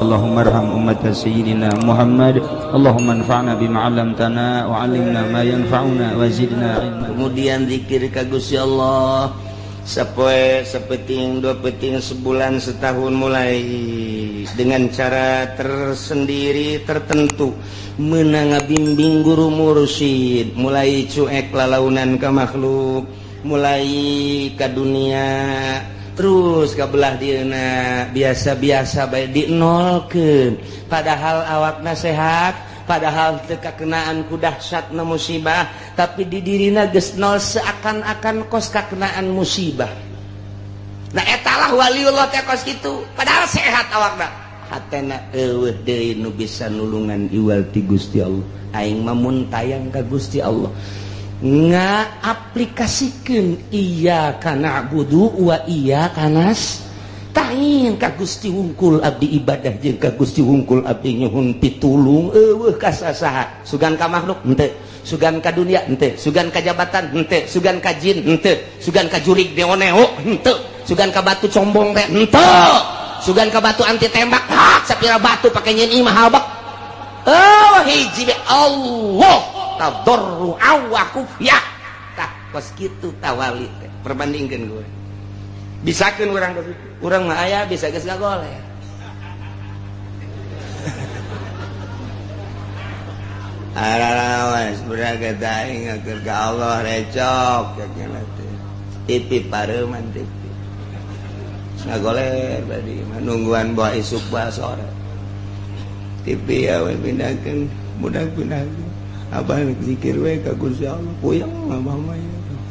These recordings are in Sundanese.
Allahumma arham ummata sayyidina Muhammad. Allahumma anfa'na bima 'allamtana wa 'allimna ma yanfa'una wa zidna ilma. Kemudian zikir ka Gusti Allah sapoe, sapeting, dua peting, sebulan, setahun, mulai dengan cara tersendiri tertentu menang ngabimbing guru mursyid, mulai cuek lalaunan ka makhluk, mulai ka dunia, terus ka belah dieuna biasa-biasa bae dinolkeun, padahal awakna sehat, padahal teu kakenaan ku dahsyatna musibah, tapi di dirina geus nol seakan-akan kos kakenaan musibah. Nah etalah waliullah teh kos kitu, padahal sehat awakna, hatena eueuh deui nu bisa nulungan iwal ti Gusti Allah. Aing mah mun tayang ka Gusti Allah ngaaplikasikeun iyyaka na'budu wa iyyaka nasta'in, ka Gusti wungkul abdi ibadah jeung ka Gusti wungkul abdi nyuhun pitulung, eueuh ka sasaha, sugan ka makhluk henteu, sugan ka dunia henteu, sugan ka jabatan henteu, sugan ka jin henteu, sugan ka jurig neo-neo henteu, sugan ka batu combong teh henteu, sugan ka batu anti tembak, hak sapira batu pake nyeun imah habak. Oh hiji be Allah tadarru'a wa khufyah. Tah kos kitu tawali teh perbandingkeun gue. Bisakeun urang kos kitu. Urang mah aya bisa geus ngagoleh. Ararawas beraga aing ngakeun ka Allah recok cenah teh. TV pareuman TV. Ngagoler badi mah nungguan bawa isuk bawa sore. TV ya we pindahkeun, budak pindahkeun. Abah zikir we ka Gusti Allah, puyeng abah mah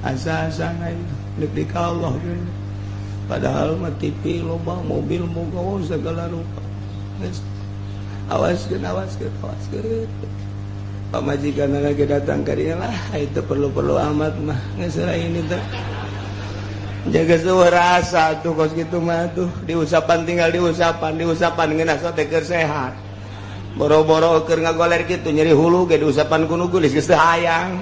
asa-asana deuk di ka Allah. Padahal mah TV loba, mobil moga segala rupa. Geus awaskeun, awaskeun, awaskeun. Pamajikan lagi datang ka dieu lah, itu perlu-perlu amat mah geus lain itu. Jaga seluruh rasa tuh kos kitu mah tuh diusapan tinggal diusapan, diusapan ngeunah sote keur sehat. Boro-boro keur ngagoler kitu nyeri hulu ge diusapan ku nu geulis geus teu hayang.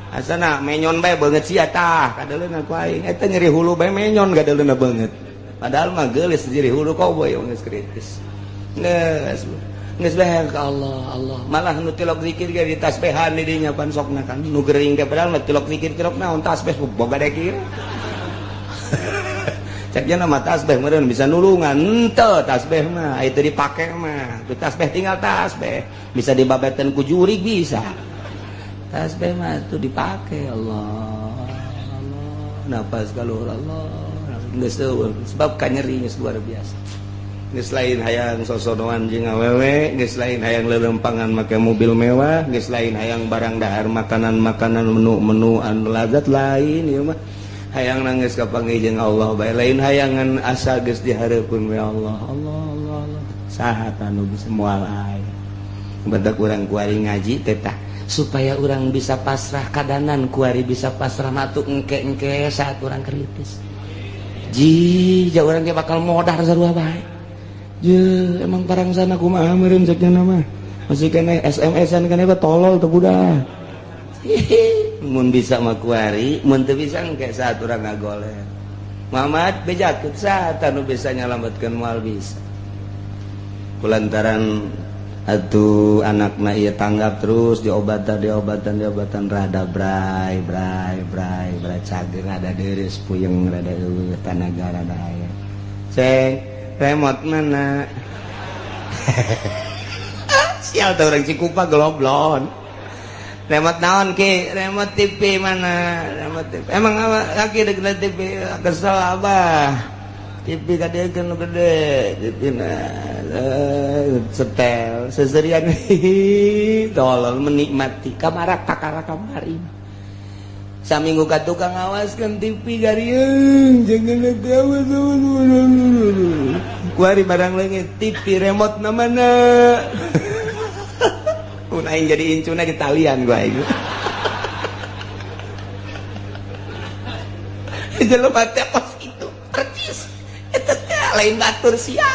Asana menyon bae beungeut sia tah kadeuleuna ku aing. Eta nyeri hulu bae menyon kadeuleuna beungeut. Padahal mah geulis nyeri hulu koboy geus kritis. Geus geus bae ka Allah, Allah. Malah nu tilok zikir ge ditasbehan di dinya pan sokna kan nu gering ge padahal mah tilok zikir tilok naon tasbeh boga dekir. Ceknya nama tasbih meureun bisa nulungan henteu tasbih mah itu dipake mah itu tasbih tinggal tasbih bisa dibabetan ku jurig bisa tasbih mah itu dipake Allah Allah napas kaluhur Allah geus eueuh sebab kanyeri geus luar biasa geus lain hayang sosodoan jeung awewe geus lain hayang lelempangan make mobil mewah geus lain hayang barang dahar makanan-makanan menu-menu anu lazat lain ieu mah hayang nangis kapanggih jeung Allah bae lain hayangan asa geus dihareupeun we Allah Allah Allah Allah saha anu bisa moal aya badak urang kuari ngaji teh tah supaya urang bisa pasrah kadanan kuari bisa pasrah matu engke-engke saat urang kritis ji ja urang ge bakal modar sarua bae je emang parang sana kumaha meureun cek nya mah masih keneh SMS-an keneh tolol teu budak. Mun bisa mah kuari, mun teu bisa engke saat urang ngagoler. Muhammad bejakeun saha nu bisa nyalametkeun moal bisa. Kulantaran atuh anakna ieu tanggap terus diobatan diobatan diobatan rada bray bray bray bray cager rada deureus puyeng rada eueuh tanaga rada aya. Ceng, remote mana? Sial teh urang Cikupa geloblon. Remote naon ki? Remote TV mana? Remote TV. Emang laki dek TV kesel abah. TV kadekeun nu gede, TV na setel seserian tolol menikmati kamara kakara kamari. Saminggu ka tukang ngawaskeun TV gariung jangan awas. Kuari barang leungit TV remote na mana? Aing jadi incuna di talian gua aing. Jelema teh kos kitu percis. Eta teh lain batur sia.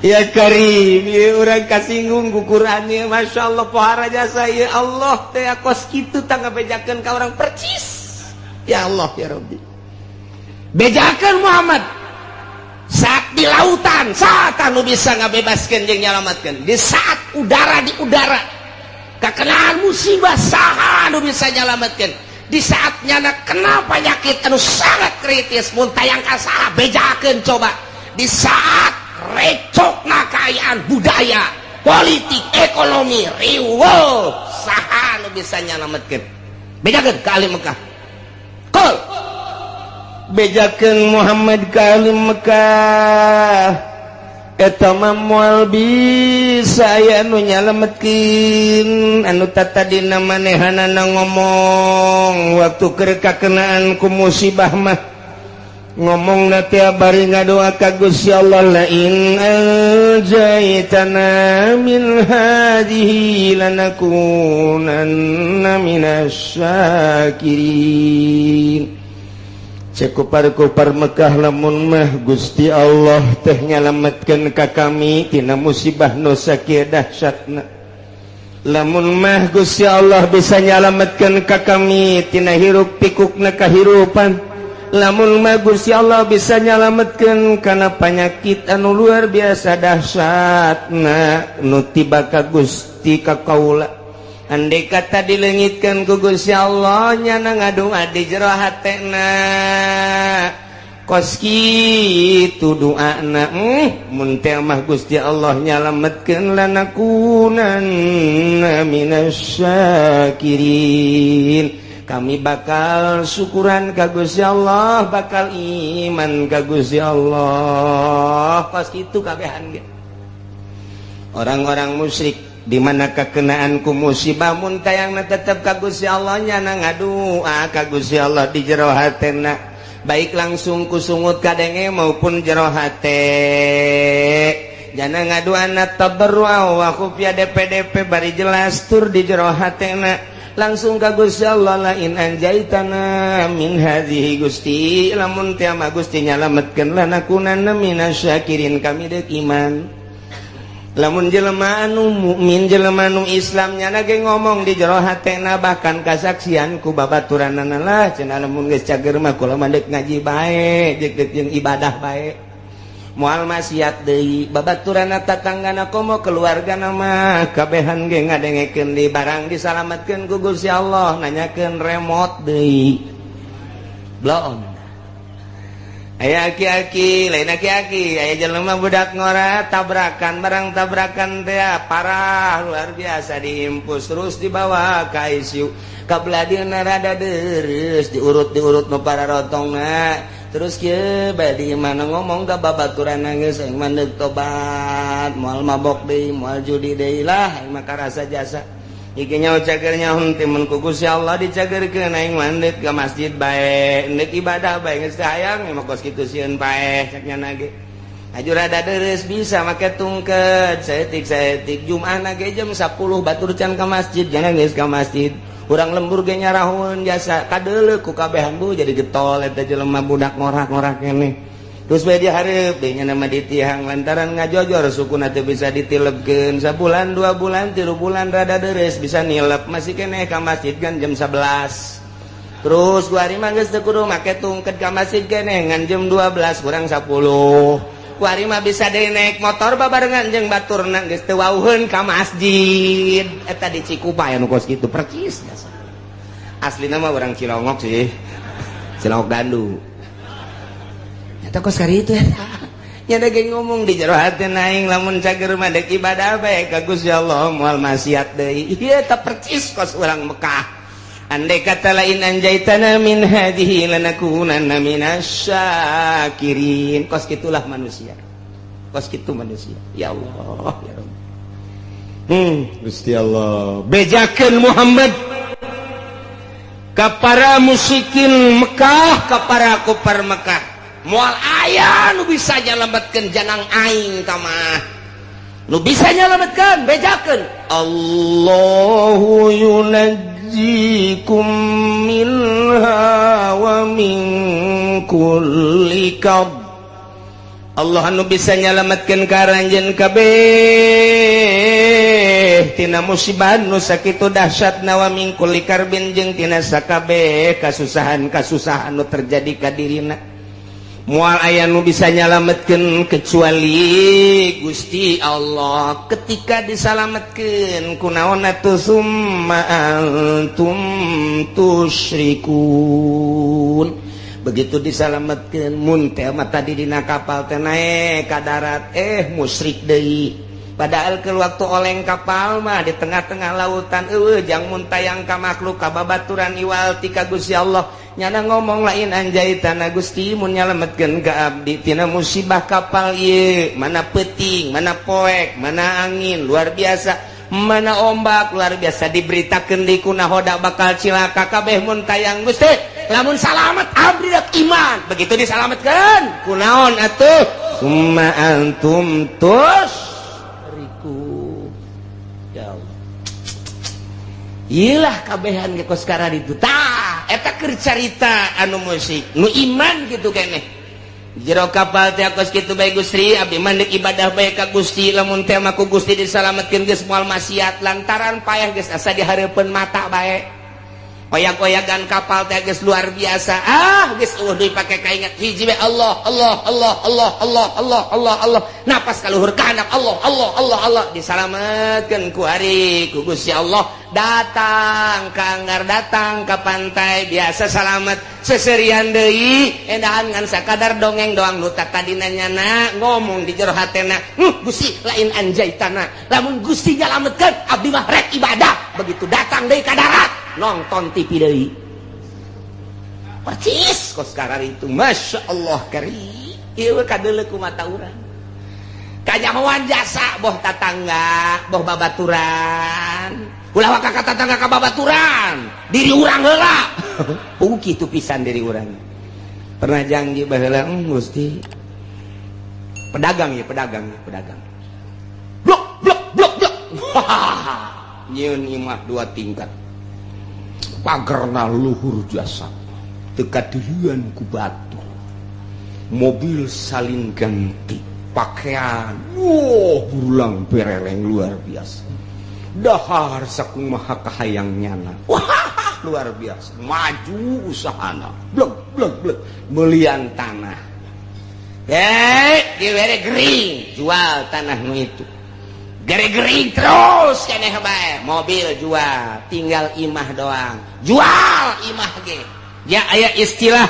Ya Karim, ieu urang kasinggung ku Quran ieu masyaallah pohara jasa ieu Allah teh kos kitu tah ngabejakeun ka urang percis. Ya Allah ya Rabbi. Bejakeun Muhammad. saat di lautan saha nu bisa ngabebaskeun jeung nyalametkeun? Di saat udara di udara kakenaan musibah, saha nu bisa nyalametkeun? Di saat nyana kena penyakit anu sangat kritis, mun tayang ka saha? Bejakeun coba. Di saat recokna kaayaan budaya, politik, ekonomi riweuh, saha nu bisa nyalametkeun? Bejakeun ka ahli Mekah. Qul, bejakeun Muhammad ka ahli Mekah, eta mah moal bisa aya anu nyalametkeun. Anu tatadina manehanana ngomong waktu keur kakenaan ku musibah mah, ngomong teh bari ngadoa ka Gusti Allah, la in anjaytana min hadhihi lanakunanna minasy syakirin. Cek kupar-kupar Mekah, lamun mah Gusti Allah teh nyalametkeun ka kami tina musibah nu sakieu dahsyatna, lamun mah Gusti Allah bisa nyalametkeun ka kami tina hiruk pikukna kahirupan, lamun mah Gusti Allah bisa nyalametkeun kana panyakit anu luar biasa dahsyatna nu tiba ka Gusti ka kaula, andai kata dilengitkan ku Gusti Allah, nyana ngadua di jero hatena kos kitu doana, mun teh mah Gusti Allah nyalametkeun, lanakunanna minasy syakirin, kami bakal syukuran ka Gusti Allah, bakal iman ka Gusti Allah. Kos kitu kabehan ge orang-orang musyrik di mana kakenaan ku musibah, mun tayangna tetep ka Gusti Allah, nyana ngadua ka Gusti Allah di jero hatena, baik langsung ku sungut kadenge maupun jero hate. Jana ngaduana tabarru wa khufya, DPDP, bari jelas tur di jero hatena langsung ka Gusti Allah, la in anjaitana min hadhihi, Gusti, lamun teh mah Gusti nyalametkeun, lanakunanna minasyakirin, kami deuk iman. Lamun jelema anu mukmin, jelema anu Islam, nyana ge ngomong di jero hatena, bahkan kasaksian ku babaturanana lah cenah, lamun geus cager mah kula mah deuk ngaji bae, deuk jeung ibadah bae, moal maksiat deui. Babaturanna, tatanggana, komo keluargana mah kabehan ge ngadengekeun di barang disalametkeun ku Gusti Allah, nanyakeun remote deui bloon. Aya aki-aki, lain aki-aki, aya jelema budak ngora tabrakan, barang tabrakan teh parah luar biasa, diimpus terus dibawa ke ICU. Kabelah dieuna rada deres, diurut-diurut nu para rotongna. Terus kieu bae di mana ngomong ka babaturan, geus aing mah deuk tobat, moal mabok deui, moal judi deui lah, aing mah karasa jasa. Iki nyaho cager nyaho timun ku Gusti Allah dicagerkeun, aing mah deuk ka masjid bae, deuk ibadah bae, geus teu hayang mah kos kitu sieun paeh, cek nyana ge. Aju rada deres bisa make tungket saeutik-saeutik, Jumat ge jam 10 batur can ka masjid, jangan geus ka masjid. Urang lembur ge nyarahun jasa kadeuleuh ku kabehan, bu jadi getol eta jelema budak ngorak-ngorak keneh. Terus bae dihareup deui nya nama ditihang lantaran ngajojor sukuna teu bisa ditilebkeun. Sabulan, 2 bulan, 3 bulan rada deres bisa nilep, masih keneh ka masjid kan jam 11. Terus dua hari mah geus teu kudu make tungket ka masjid keneh, ngan jam 12 kurang 10. Kuari mah bisa deui naik motor babarengan jeung baturna, geus teu wauheun ka masjid. Eta di Cikupa anu kos kitu percis. Aslina mah urang Cilongok sih, Cilongok Dandu. Eta kos kari itu eta nya ge ngomong di jero hati, aing lamun cager mah deuk ibadah bae ka Gusti Allah, moal maksiat deui. Ieu eta percis kos urang Mekah. Andai kata lain anjaitana min hadhihi lanakunanna minasyakirin. Kos gitulah manusia, kos gitu manusia. Ya Allah, ya Rabb. Gusti Allah, bejakeun Muhammad ka para musyrikin Mekah, ka para kupar Mekah, moal aya nu bisa nyalametkeun janang aing tamah nu bisa nyalametkeun. Bejakeun. Allahu yunajjikum minha wa min kulli karb. Allah anu bisa nyalametkeun ka aranjeun kabeh tina musibah nu sakitu dahsyatna, wa min kulli karbin, jeung tina sakabeh kasusahan-kasusahan nu terjadi ka dirina. Moal aya nu bisa nyalametkeun kecuali Gusti Allah. Ketika disalametkeun kunaon atuh summa antum tusyrikun. Begitu disalametkeun mun teh mah tadi dina kapal teh naek ka darat musyrik deui. Padahal ke waktu oleng kapal mah di tengah-tengah lautan eueuh jang muntayang ka makhluk ka babaturan iwal ti ka Gusti Allah. Nyana ngomong lain anjaitana Gusti mun nyalametkeun ka abdi tina musibah kapal ieu, mana peuting, mana poek, mana angin luar biasa, mana ombak luar biasa, diberitakeun di kunahoda bakal cilaka kabeh muntayang Gusti. Lamun salamet abdi dak iman. Begitu disalametkeun kunaon atuh summa antum tus ya Allah. Iyalah kabehan ge kos kararitu. Tah, eta keur carita anu musik, nu iman kitu keneh. Jero kapal teh kos kitu bae Gusti, abdi mah deuk ibadah bae ka Gusti, lamun teh mah ku Gusti disalametkeun geus moal maksiat lantaran payah geus asa di hareupeun mata bae. Oyak-oyagan kapal teh geus luar biasa. Ah, geus eueuh deui pake kaingat hiji bae Allah, Allah, Allah, Allah, Allah, Allah, Allah, Allah. Napas ka luhur ka handap Allah, Allah, Allah, Allah disalametkeun ku ari ku Gusti Allah. Datang ka anggar, datang ka pantai biasa salamet seserian deui endahan ngan sakadar dongeng doang nu tadina nyana ngomong di jero hatena, Gusti lain anjaitana. Lamun Gusti nyalametkeun abdi mah rek ibadah. Begitu datang deui ka darat nonton TV deui percis kos karar itu. Masya Allah kari ieu kadeuleu ku mata urang kanyahoan jasa boh tatangga boh babaturan ulah waka ka tatangga ka babaturan diri urang heula puguh kitu pisan diri urang pernah janji baheula Gusti pedagang ya pedagang ya pedagang blok blok blok blok nyieun imah dua tingkat pagerna luhur jasa teu kadeuleun ku batu mobil salin ganti pakaian woh burulang bereleng luar biasa dahar sakumaha kahayang nyana wah luar biasa maju usahana blek blek blek melian tanah dibere gering jual tanah nu itu gering-gering terus keneh bae mobil jual tinggal imah doang jual imah ge ya aya istilah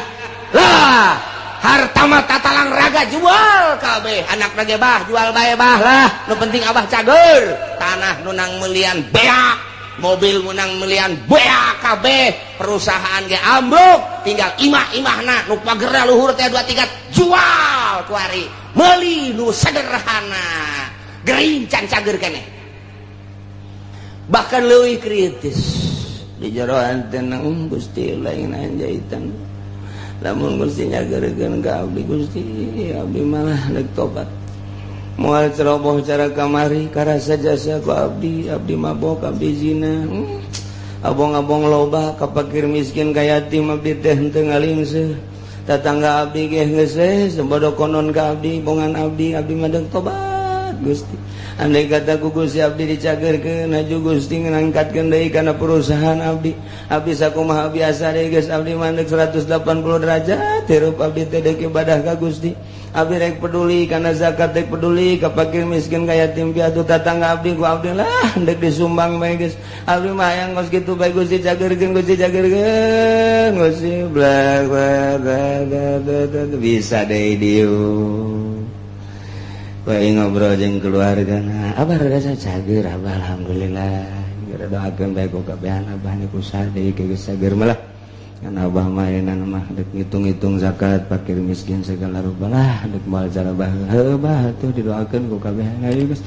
lah harta mah tatalang raga jual kabeh anak ge bah jual bae bah lah nu penting abah cager tanah nu nang melian beak mobil menang melian beak kabeh perusahaan ge ambruk tinggal imah-imahna nu pagerna luhur teh 2 tingkat jual kuari meuli nu sederhana gering can cager keneh bahkan leuwih kritis di jero antena Gusti lain anjaitan lamun Gusti nyageurkeun ka abdi Gusti abdi malah rek tobat moal ceroboh cara kamari karasa jasa ku abdi abdi mabok abdi zina abong-abong loba ka fakir miskin ka yatim abdi teh henteu ngalingseuh tatangga abdi ge geus we sebodo konon ka abdi bongan abdi abdi mah deuk tobat Gusti andai kata ku Gusti abdi dicagerkeun haju Gusti ngangkatkeun deui kana perusahaan abdi abdi sakumaha biasa deui geus abdi mandek 180 derajat hirup abdi teh deuk ibadah ka Gusti abdi rek peduli kana zakat rek peduli ka fakir miskin ka yatim piatu tatangga abdi ku abdi lah ndek disumbang bae geus abdi mah hayang geus kitu bae Gusti cagerkeun Gusti cagerkeun Gusti bla bla bla bisa deui dieu bae ngobrol jeung keluarga na abah rada cager abah alhamdulillah geura doakeun bae ku kabehan abah niku sade geus cager malah kan abah mah ayeuna mah deuk ngitung-ngitung zakat fakir miskin segala rupa lah deuk moal cara bah heuh bah atuh didoakeun ku kabehan ayo geus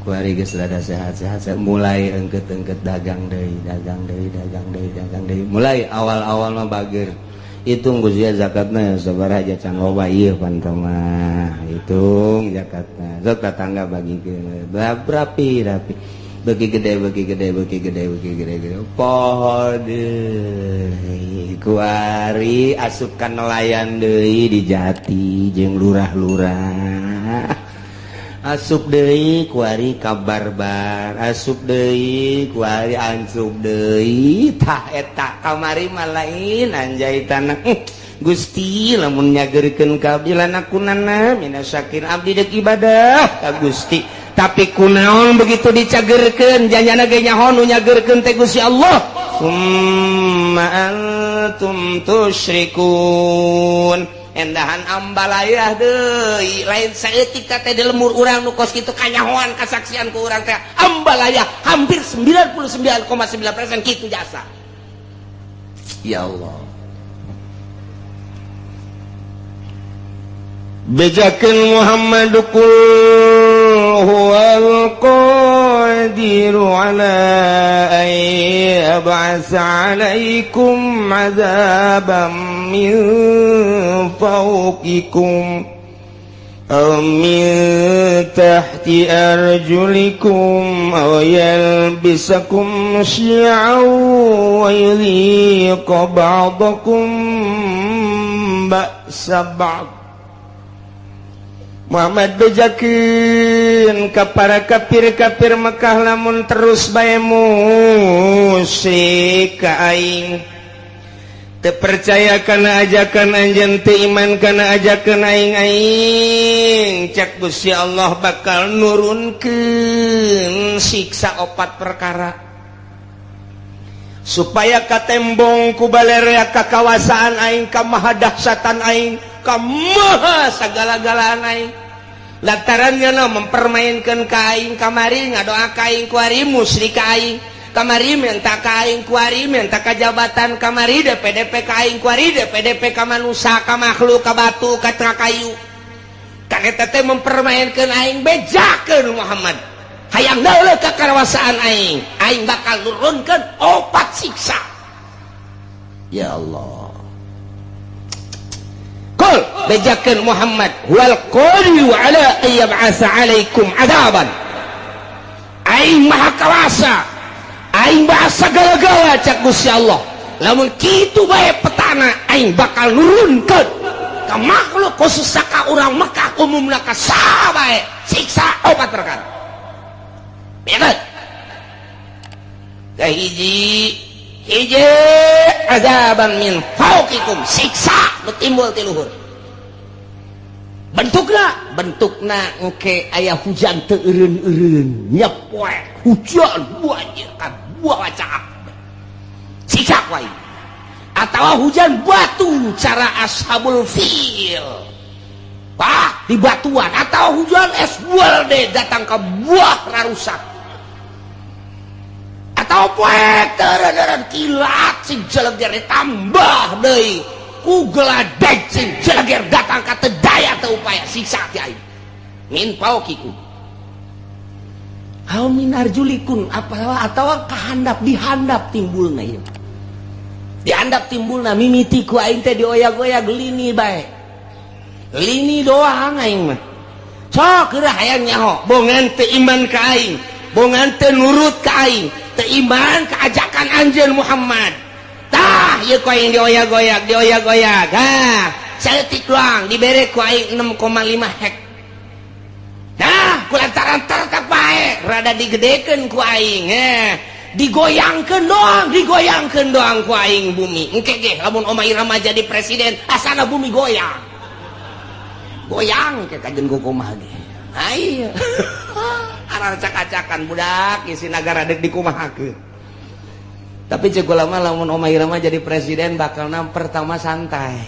kuari geus rada sehat-sehat mulai engket-engket dagang deui dagang deui dagang deui dagang deui mulai awal-awal mah bager hitung Gusti zakatna sabaraha aja can loba ieu pan mah hitung zakatna sok tatangga bagikeun rapi rapi bagi gede bagi gede bagi gede bagi gede gede poho deui kuari asup ka nelayan deui di jati jeung lurah-lurah asup deui kuari ka barbar asup deui kuari ancup deui tah eta kamari mah lain anjay tanah Gusti lamun nyageurkeun ka abdi lanakunanna minasyakir abdi deuk ibadah ka Gusti. Tapi kunaon begitu dicagerkeun janjana ge nyaho nu nyageurkeun teh Gusti Allah. Summa antum tusyrikun. Endahan ambalayah deui lain saeutik teh di lemur urang nu kos kitu kanyahoan kasaksian ku urang teh ambalayah hampir 99,9% kitu jasa. Ya Allah. Bejakeun Muhammad qul huwal qadiru ala an yab'atsa 'alaikum 'adzaban min fawqikum aw min tahti arjulikum aw yalbisakum syi'an wa yudhiqa ba'dakum ba'sa ba'd. Muhammad bejakeun ka para kafir-kafir Mekah lamun terus bae musyrik ka aing teu percaya kana ajakan anjeun teu iman kana ajakan aing aing cak Gusti Allah bakal nurunkeun siksa opat perkara supaya katembong ku balerea ka kawasaan aing ka mahadahsatan aing ka maha sagala-galaan aing lantarannya no mempermainkan ka aing kamari ngadoa ka aing kuari musyrik ka aing kamari minta ka aing kuari minta ka jabatan kamari DPDP ka aing kuari DPDP ka manusia ka makhluk ka batu ka kayu kan eta teh mempermainkan aing bejakeun Muhammad hayang dauleuh ka kawasaan aing aing bakal nurunkeun opat siksa. Ya Allah. Qul bejakeun Muhammad wal qadiru ala an yab'atsa 'alaikum 'adzaban aing maha kawasa aing maha sagala-gala cak Gusti Allah lamun kitu bae petana aing bakal nurunkeun ka makhluk khusus ka urang Mekah umumna ka saha bae siksa opat perkara. Bejakeun kahiji hiji azaban min fauqikum siksa nu timbul ti luhur bentukna engke aya hujan teu eureun-eureun nyepoek hujan banjir ka buah caak siksa ku aing atawa hujan batu cara ashabul fil wah di batuan atau hujan es buah datang ke buah rarusak atau poek teureun-eureun kilat sing jeleger ditambah deui ku geladeg sing jeleger datang ka teu daya teu upaya siksa ti aing min fauqikum aw min arjulikum apa atawa kahandap dihandap timbulna ieu dihandap timbulna mimiti ku aing teh dioyag-oyag lini bae lini doang aing mah sok geura hayang nyaho bongan teu iman ka aing bongan teu nurut ka aing teu iman ka ajakan anjeun Muhammad tah ieu ku aing dioyag-oyag dioyag-oyag ha saeutik doang dibere ku aing 6,5 hek nah ku lantaran tetep bae rada digedekeun ku aing digoyangkeun doang ku aing bumi engke ge lamun Oma Irama jadi presiden asana bumi goyang goyang ke kajen kumaha ge ayo aracak-acakan budak isi nagara dek dikumahakeun. Tapi cek ulama lamun Oma Irama jadi presiden bakalna pertama santai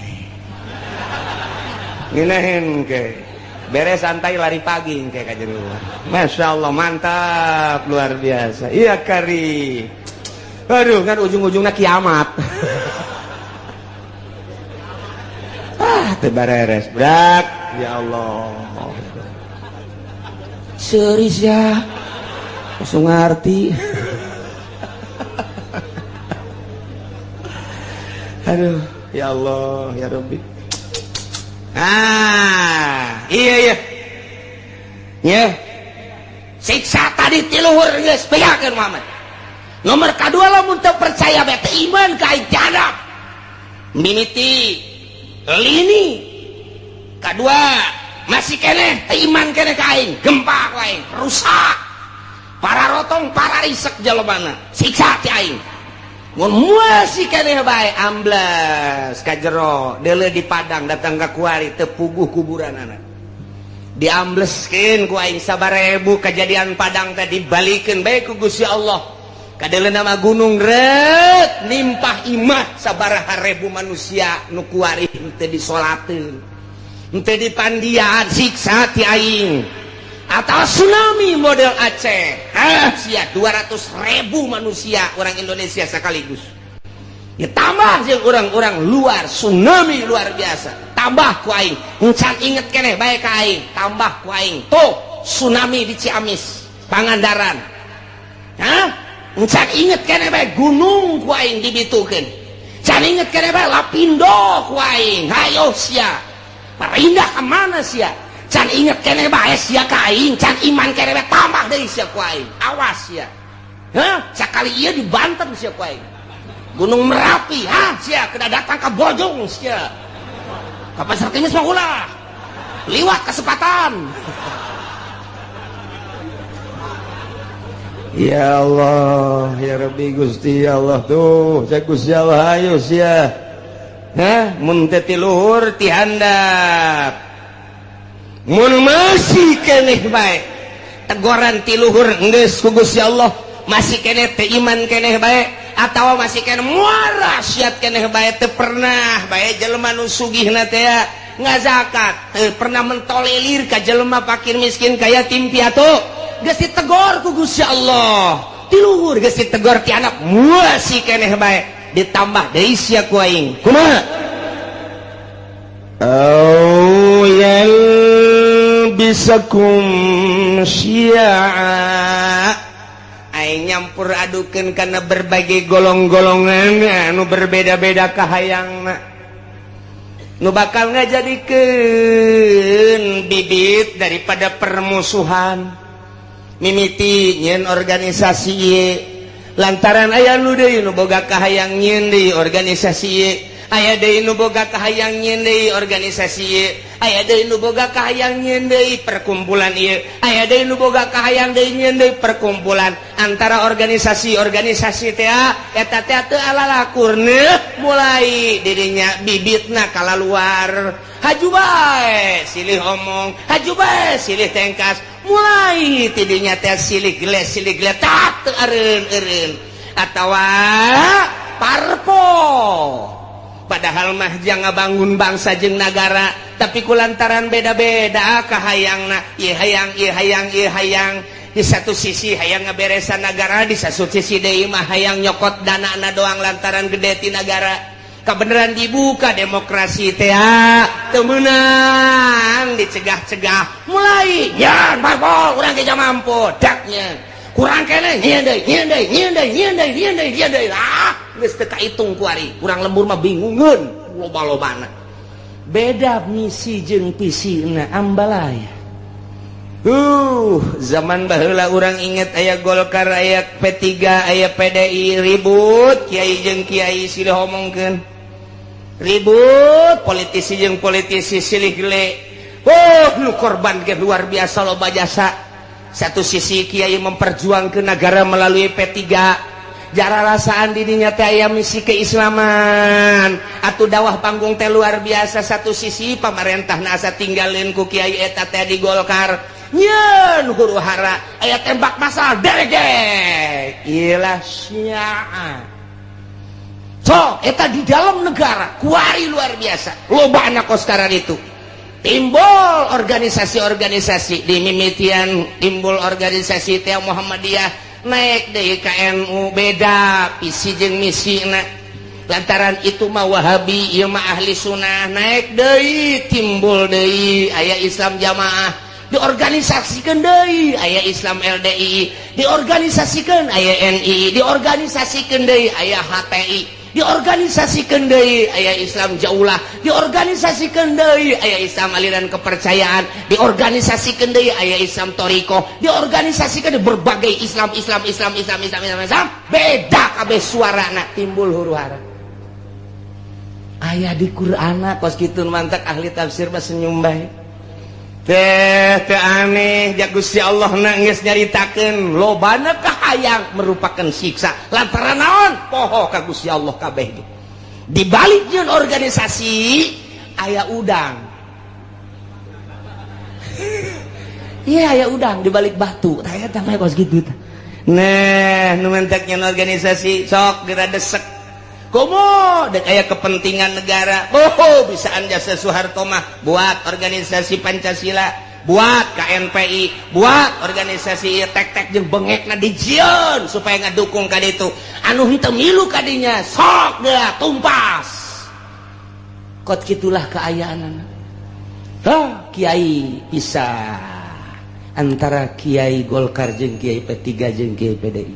ngeunaheun ke beres santai lari pagi ke kajen Masya Allah mantap luar biasa iya kari aduh kan ujung-ujungnya kiamat ah teu bareres budak ya Allah serius ya langsung ngerti aduh ya Allah ya Rabbi ah iya iya ya siksa tadi ti luhur geus bejakeun Muhammad nomor kadua lamun teu percaya bae teu iman ka aing jadab mimiti lini kadua masih keneh teu iman keneh ka aing gempa ku aing rusak para rotong para risek jalmana siksa ti aing Mun masih keneh bae ambles ka jero deuleu di Padang datang ka kuari teu puguh kuburanana. Diambleskeun ku aing sabarebu kejadian Padang teh dibalikeun bae ku Gusti Allah. Kadeuleu nama gunung ret nimpah imah sabaraha ribu manusia nu kuari teu disolateun. Henteu dipandian siksa ti aing. Atau tsunami model Aceh. Ah sia 200.000 manusia orang Indonesia sekaligus. Ya tambah jeung orang-orang luar tsunami luar biasa. Tambah ku aing. Encan inget keneh bae ka aing, tambah ku aing. Tuh tsunami di Ciamis, Pangandaran. Hah? Encan inget keneh bae gunung ku aing dibitukeun. Can inget keneh bae Lapindo ku aing. Hayo sia. Pindah ke mana sia? Can inget keneh bae sia ka aing, can iman keneh bae tambah deui sia ku aing. Awas sia. Hah? Sakali ieu di Banten sia ku aing. Gunung Merapi, ha sia kena datang ka Bojong sia. Ka Pasar Kemis mah ulah. Liwat kesempatan. Ya Allah, ya Rabbi Gusti ya Allah tuh, saya Gusti Allah ayo sia. Hah, mun teh ti luhur ti handap. Mun masih keneh bae tegoran ti luhur geus ku Gusti Allah, masih keneh teh iman keneh bae atawa masih keneh muara siat keneh bae teu pernah bae jelema nu sugihna teh ngazakat, teu pernah mentolelir ka jelema fakir miskin kaya yatim piatu, geus ditegor ku Gusti Allah. Ti luhur geus ditegor ti anak masih keneh bae ditambah deui sia ku aing. Kumaha? Au yalbisakum syi'a. Aing nyampur adukeun kana berbagai golong-golongan anu berbeda-beda kahayangna. Nu bakal ngajadikeun bibit daripada permusuhan. Mimiti nyeun organisasi ieu lantaran aya nu deui nu boga kahayang nyeun deui organisasi ieu, aya deui nu boga kahayang nyeun deui organisasi ieu, aya deui nu boga kahayang nyeun deui perkumpulan ieu, aya deui nu boga kahayang deui nyeun deui perkumpulan antara organisasi-organisasi teh eta teh teu alalakurna mulai dirinya bibitna kalaluar. Haju bae silih omong, haju bae silih tengkas, mulai tidinya teh silih geles silih geletak teu eureun-eureun atawa parpol. Padahal mah jang ngabangun bangsa jeung nagara, tapi kulantaran beda-beda kahayangna, ieu hayang ieu hayang ieu hayang. Di satu sisi hayang ngaberesan nagara, di satu sisi deui mah hayang nyokot danana doang lantaran gede ti nagara. Kebenaran dibuka demokrasi teh teu meunang dicegah-cegah mulai nyan parpol urang ge mampu daknya kurang keneh nyeun deui nyeun deui nyeun deui nyeun deui nyeun deui nyeun deui ah geus teu kaitung ku ari urang lembur mah bingungeun loba-lobana beda misi jeung visina ambalaya. Zaman baheula urang inget aya Golkar aya P3 aya PDI ribut kiai jeung kiai silih omongkeun ribut politisi jeung politisi silih gele. Oh nu korban ge luar biasa loba jasa. Satu sisi kiai memperjuangkeun negara melalui P3 jara rasaan dirinya teh aya misi keislaman atuh dawah panggung teh luar biasa. Satu sisi pamarentahna asa tinggalin ku kiai eta teh di Golkar nyeun huru hara aya tembak masal derek ilah syiah. So eta di dalam negara kuari luar biasa loba anak koskaran itu timbul organisasi-organisasi di mimitian timbul organisasi teh Muhammadiyah naik deui ka NU beda visi jeung misina lantaran itu mah Wahabi ieu mah ahli sunnah naik deui timbul deui aya Islam jamaah diorganisasikan deui aya Islam LDI diorganisasikan aya NI diorganisasikan deui aya HTI diorganisasikan deui aya Islam Jaulah diorganisasikan deui aya Islam aliran kepercayaan diorganisasikan deui aya Islam Toriko diorganisasikan berbagai Islam Islam Islam Islam Islam Islam Islam beda kabeh suarana timbul huru hara aya di Qur'ana kos kitu mantak ahli tafsir mah senyum bae. Teh teh aneh ja Gusti Allah na geus nyaritakeun lobana kahayang Hayang merupakan siksa lantaran naon poho ka Gusti Allah kabeh. Di balik nyeun organisasi aya udang. Iya aya udang di balik batu. Tah eta mah kos kitu tah. Nah, nu mentek nyeun organisasi sok geura desek. Komo dek aya kepentingan negara. Oh, bisaan jasa Soeharto mah buat organisasi Pancasila, buat KNPI, buat organisasi tek-tek jeung bengekna dijieun supaya ngadukung ka ditu. Anu henteu milu ka dinya sok geura tumpas. Kot kitulah kaayaanana. Hah, kiai pisah antara kiai Golkar jeung kiai P3 jeung kiai PDI.